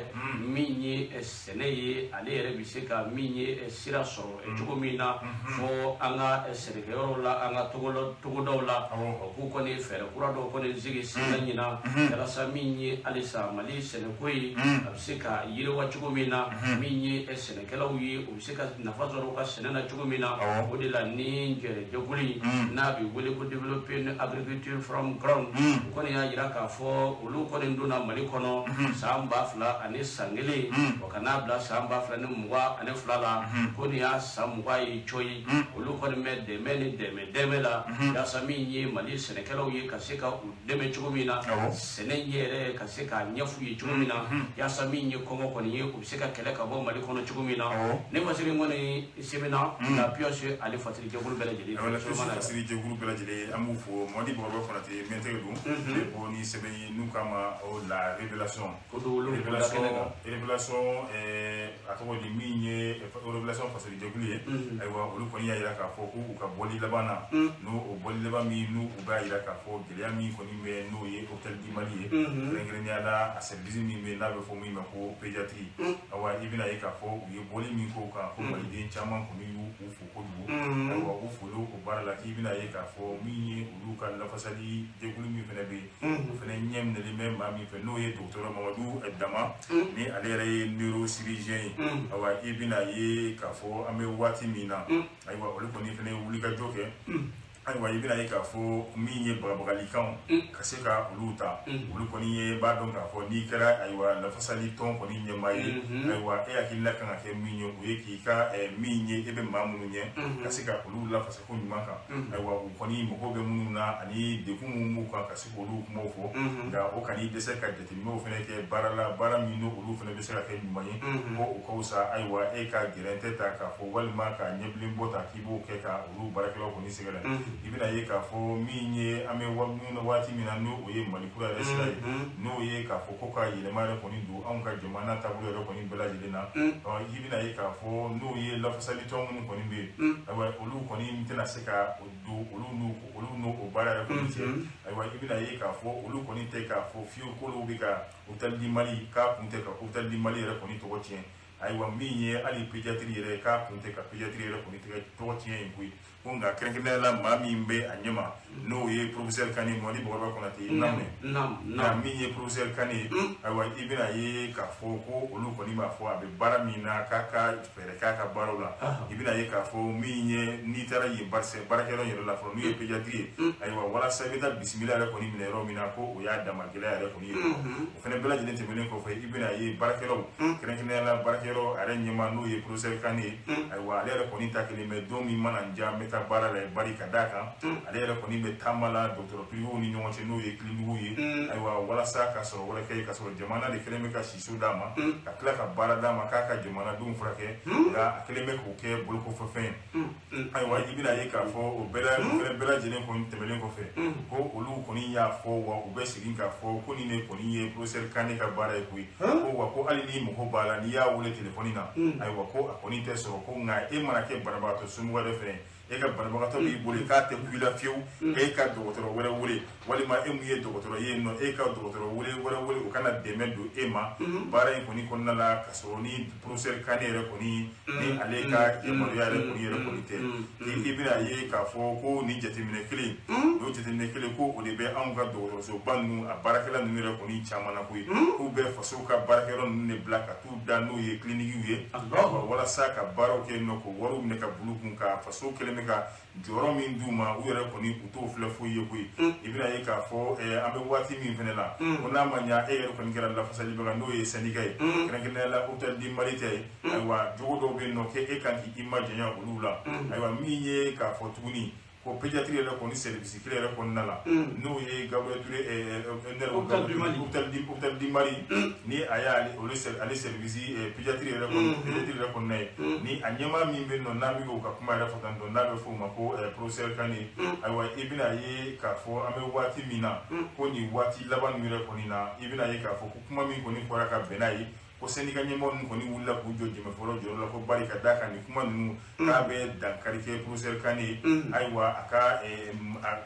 min ye sɛnɛ ye, ale yɛrɛ bɛ se ka min ye sira sɔrɔ cogo min na fɔ an ka sɛnɛkɛyɔrɔw la, an ka togodaw la. Ɔ k'u kɔni fɛɛrɛ kura dɔw kɔni sigi sen kan ɲinan yalasa min ye halisa Mali sɛnɛko ye, a bɛ se ka yiriwa cogo min na, min ye sɛnɛkɛlaw ye, u bɛ se ka nafa sɔrɔ u ka sɛnɛ na cogo min na. O de la ni jɛkulu in n'a bɛ wele ko Developing Agriculture from Ground, u kɔni y'a jira k'a fɔ olu kɔni donna Mali kɔnɔ san 2001, o ka n'a bila san 2022 la, ko nin y'a san 20 ye cɔyi. Olu kɔni bɛ dɛmɛ ni dɛmɛ la yaasa min ye Mali sɛnɛkɛlaw ye, ka se ka u dɛmɛ cogo min na, sɛnɛ yɛrɛ ka se k'a ɲɛf'u ye cogo min na, yaasa min ye kɔngɔ kɔni ye, u bɛ se ka kɛlɛ ka bɔ Mali kɔnɔ cogo min na. Ne fasiri kɔni sɛbɛnna la Pioche ale. ale fasirijɛkulu bɛɛ lajɛlen. Ayiwa, la fasirijɛkulu bɛɛ lajɛlen, an b'u fo. Mamadi Bakɔrɔba Konate, mɛntɛgɛ don bɛ bɔ ni sɛbɛn ye n'u k'a ma la Révélation. O don olu Révélation, Révélation, a tɔgɔ di, min ye Révélation fasirijɛkulu ye, ayiwa, olu kɔni y'a jira k'a fɔ k'u ka bɔli laban na, n'o o bɔli laban min n'u u b'a jira k'a fɔ gɛlɛya min kɔni bɛ, n'o ye Hôpital du Mali ye, kɛrɛnkɛrɛnnenya la a service min bɛ, n'a bɛ fɔ min ma ko pédiatrie. Ayiwa, i bɛna ye k'a fɔ u ye bɔli min k'o kan, ko maliden caman kɔni y'u fo kojugu. Ayiwa, u foli o baara la, k'i bɛna ye k'a fɔ min ye olu ka lafasali jɛkulu min fana bɛ yen, o fana ɲɛ minɛlen bɛ maa min fɛ, n'o ye docteur Mamadu Dama, ni ale yɛrɛ ye neurochirurgien ye. Ayiwa, i bɛna ye k'a fɔ an bɛ waati min na, ayiwa, olu kɔni fana ye wulikajɔ kɛ. Ayiwa, i bɛna ye k'a fɔ min ye bagabagalikanw ka se ka olu ta, olu kɔni ye b'a dɔn k'a fɔ n'i kɛra, ayiwa, lafasali tɔn kɔni ɲɛmaa ye, ayiwa, e hakilina kan ka kɛ min ye, o ye k'i ka min ye e bɛ maa minnu ɲɛ, ka se ka olu lafasa ko ɲuman kan. Ayiwa, u kɔni mago bɛ minnu na ani degun minnu b'u kan, ka se k'olu kumaw fɔ. Nka o kan'i dɛsɛ ka jateminɛw fana kɛ baara la, baara min n'olu fana bɛ se ka kɛ ɲuman ye, ko o ka fisa, ayiwa, e ka gɛrɛntɛ ta k'a fɔ walima ka ɲɛbilen bɔ ta k'i b'o kɛ ka olu baarakɛlaw kɔni sɛgɛrɛ. I bɛna ye k'a fɔ min ye an bɛ waati min na, n'o ye Mali kura yɛrɛ sira ye, n'o ye k'a fɔ ko ka yɛlɛma yɛrɛ kɔni don anw ka jamana taabolo yɛrɛ kɔni bɛɛ lajɛlen na. I bɛna ye k'a fɔ n'o ye lafasali tɔn minnu kɔni bɛ yen, ayiwa, olu kɔni tɛna se ka don olu n'o baara yɛrɛ kɔni cɛ. Ayiwa, i bɛna ye k'a fɔ olu kɔni tɛ k'a fɔ fiyewu k'olu bɛ ka Hôpital du Mali, k'a kun tɛ ka Hôpital du Mali yɛrɛ kɔni tɔgɔ tiɲɛ. Ayiwa, min ye hali pédiatrie yɛrɛ, k'a kun tɛ ka pédiatrie yɛrɛ kɔni tɔgɔ tiɲɛ yen koyi. Ko nka kɛrɛnkɛrɛnnenya la, maa min bɛ a ɲɛma, n'o ye professeur Kane, Mamadi Bakɔrɔba Konate, nka min ye professeur Kane ye, ayiwa, i bɛna ye k'a fɔ ko olu kɔni b'a fɔ a bɛ baara min na, k'a ka fɛɛrɛ k'a ka baaraw la. I bɛna ye k'a fɔ min ye n'i taara yen baarakɛyɔrɔ yɛrɛ la fɔlɔ, n'o ye pédiatrie ye, ayiwa, walasa i bɛ taa bisimila yɛrɛ kɔni minɛ yɔrɔ min na, ko o y'a dama gɛlɛya yɛrɛ kɔni ye. O fana bɛɛ lajɛlen tɛmɛnen kɔfɛ, i bɛna ye baarakɛlaw, kɛrɛnkɛrɛnnenya la baarakɛyɔrɔ a yɛrɛ ɲɛmaa, n'o ye professeur Kane ye, ayiwa, ale yɛrɛ kɔni ta kelen bɛ don min mana n diya, n bɛ taa baara la, bari ka d'a kan ale yɛrɛ kɔni bɛ taama la dɔgɔtɔrɔ privéw ni ɲɔgɔn cɛ, n'o ye clinique ye, ayiwa, walasa ka sɔrɔ wɛrɛ kɛ, ka sɔrɔ jamana de kɛlen bɛ ka siso d'a ma, ka tila ka baara d'a ma k'a ka jamanadenw furakɛ, nka a kɛlen bɛ k'o kɛ bolokɔfɛfɛn ye. Ayiwa, i bɛna ye k'a fɔ o bɛɛ lajɛlen kɔni tɛmɛnen kɔfɛ, ko olu kɔni y'a fɔ wa u bɛ segin k'a fɔ ko nin de kɔni ye professeur Kane ka baara ye koyi. Ko wa ko hali ni mɔgɔ b'a la, n'i y'a wele telefɔni na, ayiwa, ko a kɔni tɛ sɔrɔ. Ko nka e mana kɛ banabagatɔ somɔgɔ yɛrɛ fɛnɛ, e ka banabagatɔ b'i bolo k'a tɛ ku i la fiyewu, e ka dɔgɔtɔrɔ wɛrɛ wele, walima e mun ye dɔgɔtɔrɔ ye nɔ, e ka dɔgɔtɔrɔ wele wɛrɛ wele, o kana dɛmɛ don e ma baara in kɔni kɔnɔna la, ka sɔrɔ ni professeur Kane yɛrɛ kɔni ni ale ka yamaruya yɛrɛ kɔni tɛ. K'i bɛna ye k'a fɔ ko nin jateminɛ kelen, n'o jateminɛ kelen, ko o de bɛ anw ka dɔgɔtɔrɔsoba ninnu a baarakɛla ninnu yɛrɛ kɔni caman na koyi, k'u bɛ faso ka baarakɛyɔrɔ ninnu de bila ka t'u da, n'o ye clinique ye, walasa ka baaraw kɛ yen nɔ, k'o wariw minɛ ka bulu kun, ka faso kɛlen bɛ ka jɔyɔrɔ min d'u ma, u yɛrɛ kɔni u t'o filɛ foyi ye koyi. I bɛna ye k'a fɔ an bɛ waati min fɛnɛ la, ko n'a ma ɲa e yɛrɛ kɔni kɛra lafasalibaga, n'o ye syndicat ye, kɛrɛnkɛrɛnnenya la Hôpital du Mali tɛ ye, ayiwa, jogo dɔw bɛ yen nɔ k'e kan k'i majanya olu la. Ayiwa, min ye k'a fɔ tuguni ko pédiatrie yɛrɛ kɔni service kelen yɛrɛ kɔnɔna la, n'o ye Gabriel Touré, Hôpital du Mali, ni a y'ale olu ale service pédiatrie yɛrɛ kɔni, pédiatrie yɛrɛ kɔnɔna ye, ni a ɲɛmaa min bɛ yen nɔ, n'an bɛ k'o ka kuma yɛrɛ fɔ tan tɔ, n'a bɛ f'o ma ko professeur Kane, ayiwa, i bɛna ye k'a fɔ an bɛ waati min na, ko nin waati laban ninnu yɛrɛ kɔni na, i bɛna ye k'a fɔ ko kuma min kɔni fɔra ka bɛn n'a ye, ko syndicat ɲɛmɔgɔ ninnu kɔni wulila k'u jɔ jɛmɛfɔlɔ jɔyɔrɔ la, ko bari ka d'a kan nin kuma ninnu k'a bɛ dankari kɛ professeur Kane ye, ayiwa, a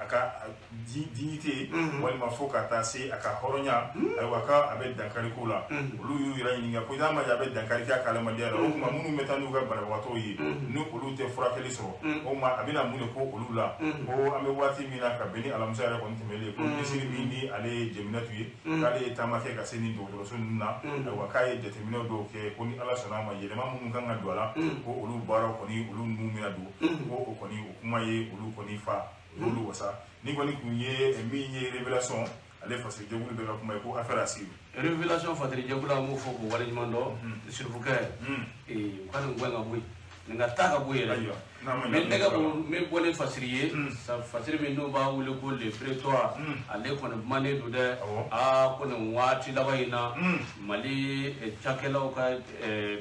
ka dignité, walima fo ka taa se a ka hɔrɔnya, ayiwa, k'a a bɛ dankari ko la. Olu y'u yɛrɛ ɲininka ko n'a ma ɲɛ a bɛ dankari kɛ a ka adamadenya la, o tuma minnu bɛ taa n'u ka banabagatɔw ye, ni olu tɛ furakɛli sɔrɔ, o tuma a bɛna mun de ko olu la? Ko an bɛ waati min na, ka bɛn ni alamisa yɛrɛ kɔni tɛmɛnen, ko minisiri min ni ale ye Jeminatu ye, k'ale ye taama kɛ ka se nin dɔgɔtɔrɔso ninnu na, ayiwa, k'a ye jateminɛ dɔw kɛ, ko ni Ala sɔnna a ma, yɛlɛma minnu kan ka don a la, ko olu baaraw kɔni olu ninnu bɛna don. Ko o kɔni o kuma ye olu kɔni fa, olu wasa. Ni kɔni kun ye min ye Révélation, ale fasojɛkulu bɛɛ ka kuma ye, ko affaire à suivre. Révélation fatirijɛkulu, an b'o fɔ k'o waleɲuman dɔn. Sirifukɛ, u ka nin gɛn ka bɔ yen, nin ka taa ka bɔ yen yɛrɛ. N bɛ nɛgɛ n bɛ bɔ ni fasiri ye, fasiri min n'u b'a wele ko Le Prétoire, ale kɔni kumanen don dɛ. Aa, ko nin waati laban in na, Mali cakɛlaw ka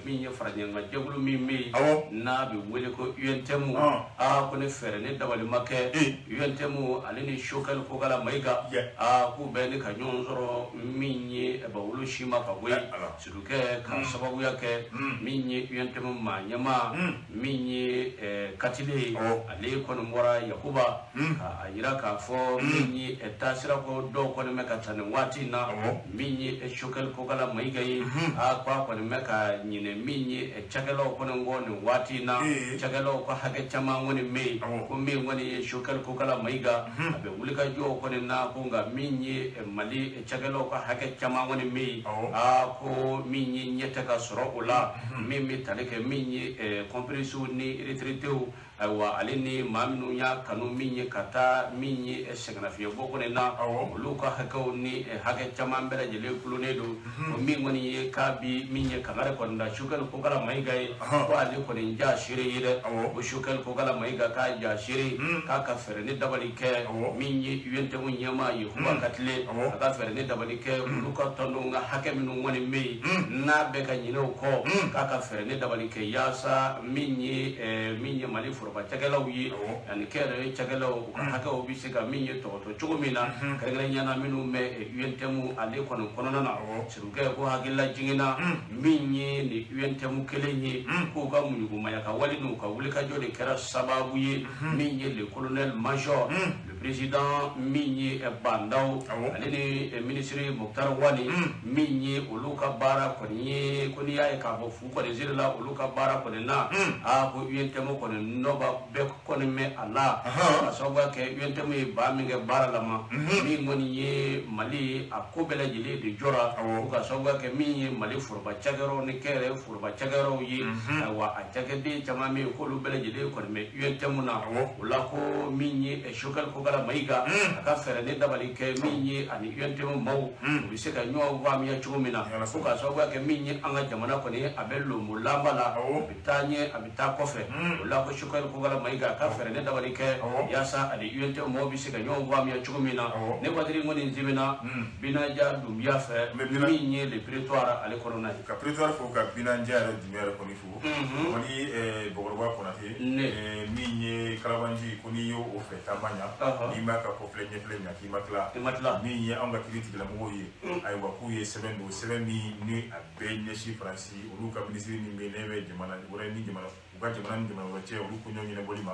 min ye faraɲɔgɔnkan jɛkulu min bɛ yen n'a bɛ wele ko UNTM, aa, ko ni fɛɛrɛ ni dabali ma kɛ, UNTM ale ni Choguel Kokalla Maïga, aa, k'u bɛ ni ka ɲɔgɔn sɔrɔ min ye bawolo si ma ka bɔ yen surukɛ ka sababuya kɛ min ye UNTM maa ɲɛmaa min ye Katile ye, ale kɔni bɔra Yakuba ka a yira k'a fɔ min ye taasira ko dɔw kɔni bɛ ka ta nin waati in na, min ye Choguel Kokalla Maïga ye, a ko a kɔni bɛ ka ɲinɛ min ye cakɛlaw kɔni kɔ nin waati in na, cakɛlaw ka hakɛ caman kɔni bɛ yen, ko min kɔni ye Choguel Kokalla Maïga, a bɛ wulikajɔw kɔni na, ko nka min ye Mali cakɛlaw ka hakɛ caman kɔni bɛ yen, aa, ko min ye ɲɛ tɛ ka sɔrɔ o la, min bɛ tali kɛ min ye compris ni retraitéw, ayiwa, ale ni maa minnu y'a kanu min ye ka taa min ye sɛgɛnnafiɲɛbɔ kɔni na, olu ka hakɛw ni hakɛ caman bɛɛ lajɛlen gulonnen don. Ko min kɔni ye k'a bi min ye kangari kɔni da Choguel Kokalla Maïga ye, ko ale kɔni ja seere ye dɛ, ko Choguel Kokalla Maïga k'a ja seere, k'a ka fɛɛrɛ ni dabali kɛ min ye UNTM ɲɛmaa Yakuba Katile, a ka fɛɛrɛ ni dabali kɛ olu ka tɔndenw ka hakɛ minnu kɔni bɛ yen n'a bɛ ka ɲinɛ o kɔ, k'a ka fɛɛrɛ ni dabali kɛ yaasa min ye Mali foroba cakɛlaw ye ani kɛnyɛrɛye cakɛlaw, u ka hakɛw bɛ se ka min ye tɔgɔtɔ cogo min na, kɛrɛnkɛrɛnnenya la minnu bɛ UNTM ale kɔni kɔnɔna na. Surukɛ ko hakilila jiginna min ye nin UNTM kelen ye, k'u ka muɲugumaya ka wale n'u ka wulikajɔ de kɛra sababu ye min ye le colonel major, le président min ye Bah N'Daw, ale ni ministre Moctar Ouane, min ye olu ka baara kɔni ye, ko n'i y'a ye k'a fɔ fu kɔni siri la olu ka baara kɔni na, aa, ko UNTM kɔni nɔba bɛɛ kɔni bɛ a la, ka sababuya kɛ UNTM ye ba min kɛ baara la ma min kɔni ye Mali a ko bɛɛ lajɛlen de jɔra, ko ka sababuya kɛ min ye Mali foroba cakɛyɔrɔw ni kɛnyɛrɛye foroba cakɛyɔrɔw ye, ayiwa, a cakɛden caman bɛ yen k'olu bɛɛ lajɛlen kɔni bɛ UNTM na. O la ko min ye Choguel Kokalla Maïga, a ka fɛɛrɛ ni dabali kɛ min ye ani UNTM maaw u bɛ se ka ɲɔgɔn faamuya cogo min na, ko ka sababuya kɛ min ye an ka jamana kɔni a bɛ lonbo lanba la, a bɛ taa ɲɛ, a bɛ taa kɔfɛ. O la ko Choguel Kokalla Maïga a ka fɛɛrɛ ni dabali kɛ yaasa ani UNTM maaw bɛ se ka ɲɔgɔn faamuya cogo min na. Ne waatiri kɔni dimina Binaja Dunbiya fɛ min ye Le Prétoire ale kɔnɔna ye. Ka Prétoire fo, ka Binaja yɛrɛ Dunbiya yɛrɛ kɔni fo. Kɔni Bɔkɔrɔba Konate, min ye Kalabanji, ko n'i y'o fɛ taama ɲa, n'i m'a ka kɔfilɛ ɲɛfilɛ ɲa, k'i ma tila. I ma tila. Min ye anw ka kiiri tigilamɔgɔw ye, ayiwa, k'u ye sɛbɛn don, sɛbɛn min ni a bɛɛ ɲɛsin Faransi, olu ka minisiri min bɛ ne bɛ jamana wɛrɛ ni jamana u ka jamana ni jamana wɛrɛ cɛ, olu koɲɛw ɲɛnabɔli ma.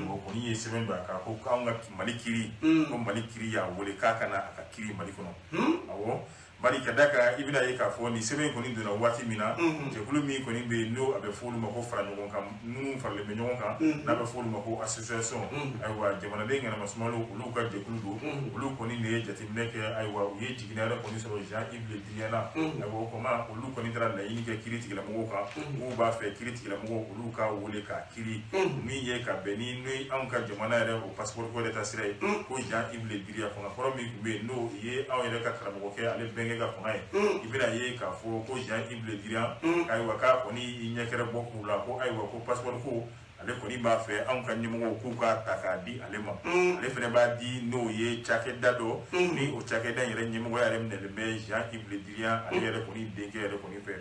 O kɔni ye sɛbɛn don a kan ko anw ka Mali kiiri, ko Mali kiiri y'a wele k'a ka na a ka kiiri Mali kɔnɔ. Awɔ, bari ka da kan, i bɛna ye k'a fɔ nin sɛbɛn in kɔni donna waati min na, jɛkulu min kɔni bɛ yen n'o a bɛ fɔ olu ma ko fara ɲɔgɔn kan, minnu faralen bɛ ɲɔgɔn kan, n'a bɛ fɔ olu ma ko association, ayiwa, jamanaden ŋanama sumalo, olu ka jɛkulu don. Olu kɔni de ye jateminɛ kɛ, ayiwa, u ye jiginna yɛrɛ kɔni sɔrɔ Jean-Yves Le Drian na. Ayiwa, o kɔma olu kɔni taara laɲini kɛ kiiri tigilamɔgɔw kan, k'u b'a fɛ kiiri tigilamɔgɔw olu ka wele k'a kiiri min ye ka bɛn ni anw ka jamana yɛrɛ o passeport ko yɛrɛ ta sira ye, ko Jean-Yves Le Drian, fanga kɔrɔ min tun bɛ yen, n'o ye anw yɛrɛ ka karamɔgɔkɛ ale bɛnkɛ ka fanga ye, i bɛna ye k'a fɔ ko Jean-Yves Le Drian, ayiwa, k'a kɔni ɲɛkɛrɛ bɔ k'u la, ko ayiwa, ko passeport ko ale kɔni b'a fɛ anw ka ɲɛmɔgɔw k'u k'a ta k'a di ale ma, ale fana b'a di n'o ye cakɛda dɔ ni o cakɛda in yɛrɛ ɲɛmɔgɔya yɛrɛ minɛlen bɛ Jean-Yves Le Drian ale yɛrɛ kɔni denkɛ yɛrɛ kɔni fɛ.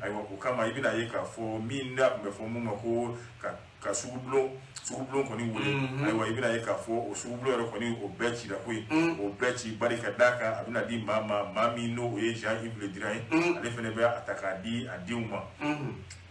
Ayiwa, o kama i bɛna ye k'a fɔ min n'a tun bɛ fɔ mun ma ko ka sugubulon kɔni wele, ayiwa, i bɛna ye k'a fɔ o sugubulon yɛrɛ kɔni o bɛɛ cira koyi, o bɛɛ ci, bari ka d'a kan a bɛna di maa ma, maa min n'o ye Jean-Yves Le Drian ye, ale fana bɛ a ta k'a di a denw ma.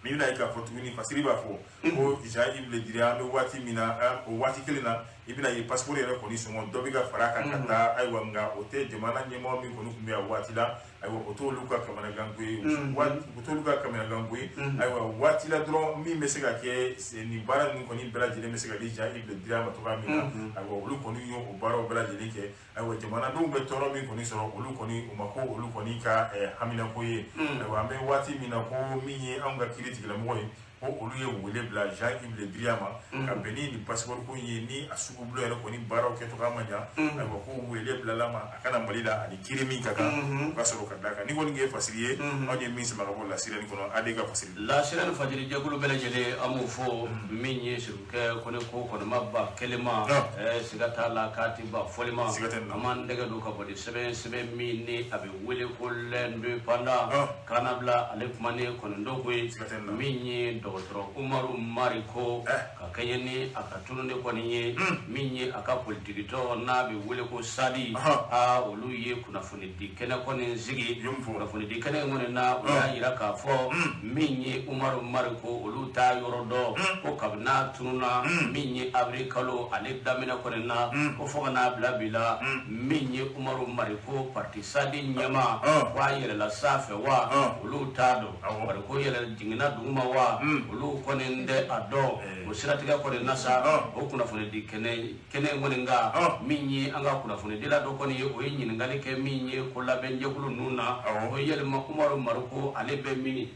N'i bɛna ye k'a fɔ tuguni, fasiri b'a fɔ ko Jean-Yves Le Drian, an bɛ waati min na, o waati kelen na, i bɛna ye passeport yɛrɛ kɔni sɔngɔ dɔ bɛ ka fara a kan ka taa. Ayiwa, nka o tɛ jamana ɲɛmɔgɔ min kɔni tun bɛ a waati la, ayiwa, o t'olu ka kamanaganko ye, o t'olu ka kamanaganko ye. Ayiwa, waati la dɔrɔn min bɛ se ka kɛ nin baara ninnu kɔni bɛɛ lajɛlen bɛ se ka di Jean-Yves Le Drian ma cogoya min na, ayiwa, olu kɔni y'o baaraw bɛɛ lajɛlen kɛ. Ayiwa, jamanadenw bɛ tɔɔrɔ min kɔni sɔrɔ, olu kɔni o ma ko olu kɔni ka haminako ye. Ayiwa, an bɛ waati min na, ko min ye anw ka kiiri tigilamɔgɔ ye. Ko olu ye wele bila Jean-Yves Le Drian ma ka bɛn ni nin passeport ko in ye, ni a sugubulon yɛrɛ kɔni baaraw kɛcogoya ma ɲa. Ayiwa, ko wele bilala ma a ka na Mali la, ani kiiri min ka kan o ka sɔrɔ ka d'a kan. Ni kɔni ye fasiri ye, anw ye min sama ka bɔ La Sirène kɔnɔ, AD ka fasiri. La Sirène fajiri jɛkulu bɛɛ lajɛlen, an b'o fɔ. Min ye Sirikɛ Kɔnɛ ko kɔni ma ban kelen ma, siga t'a la k'a tɛ ban fɔli ma. Siga tɛ nin na. An b'an tɛgɛ don ka bɔ ni sɛbɛn min ni a bɛ wele ko L'Indépendant, kannabila ale kumanen kɔni dɔ ko ye Siga tɛ nin na. Min ye dɔgɔtɔrɔ Umaru Mariko, ka kɛɲɛ ni a ka tununi kɔni ye, min ye a ka politikitɔn n'a bɛ wele ko SADI, aa, olu ye kunnafonidi kɛnɛ kɔni sigi. U ye mun fɔ? Kunnafonidi kɛnɛ in kɔni na, u y'a yira k'a fɔ min ye Umaru Mariko, olu t'a yɔrɔ dɔn, ko kabini n'a tununa min ye avril kalo ale daminɛ kɔni na, ko fo ka n'a bila bi la, min ye Umaru Mariko parti SADI ɲɛmaa, ko a yɛlɛla sanfɛ wa, olu t'a dɔn. Mariko yɛlɛ jiginna duguma wa, olu kɔni tɛ a dɔn. O siratigɛ kɔni na sa, o kunnafonidi kɛnɛ kɛnɛ in kɔni kan, min ye an ka kunnafonidila dɔ kɔni ye, o ye ɲininkali kɛ min ye ko labɛnjɛkulu ninnu na, o yɛlɛma Umaru Mariko ale bɛ min?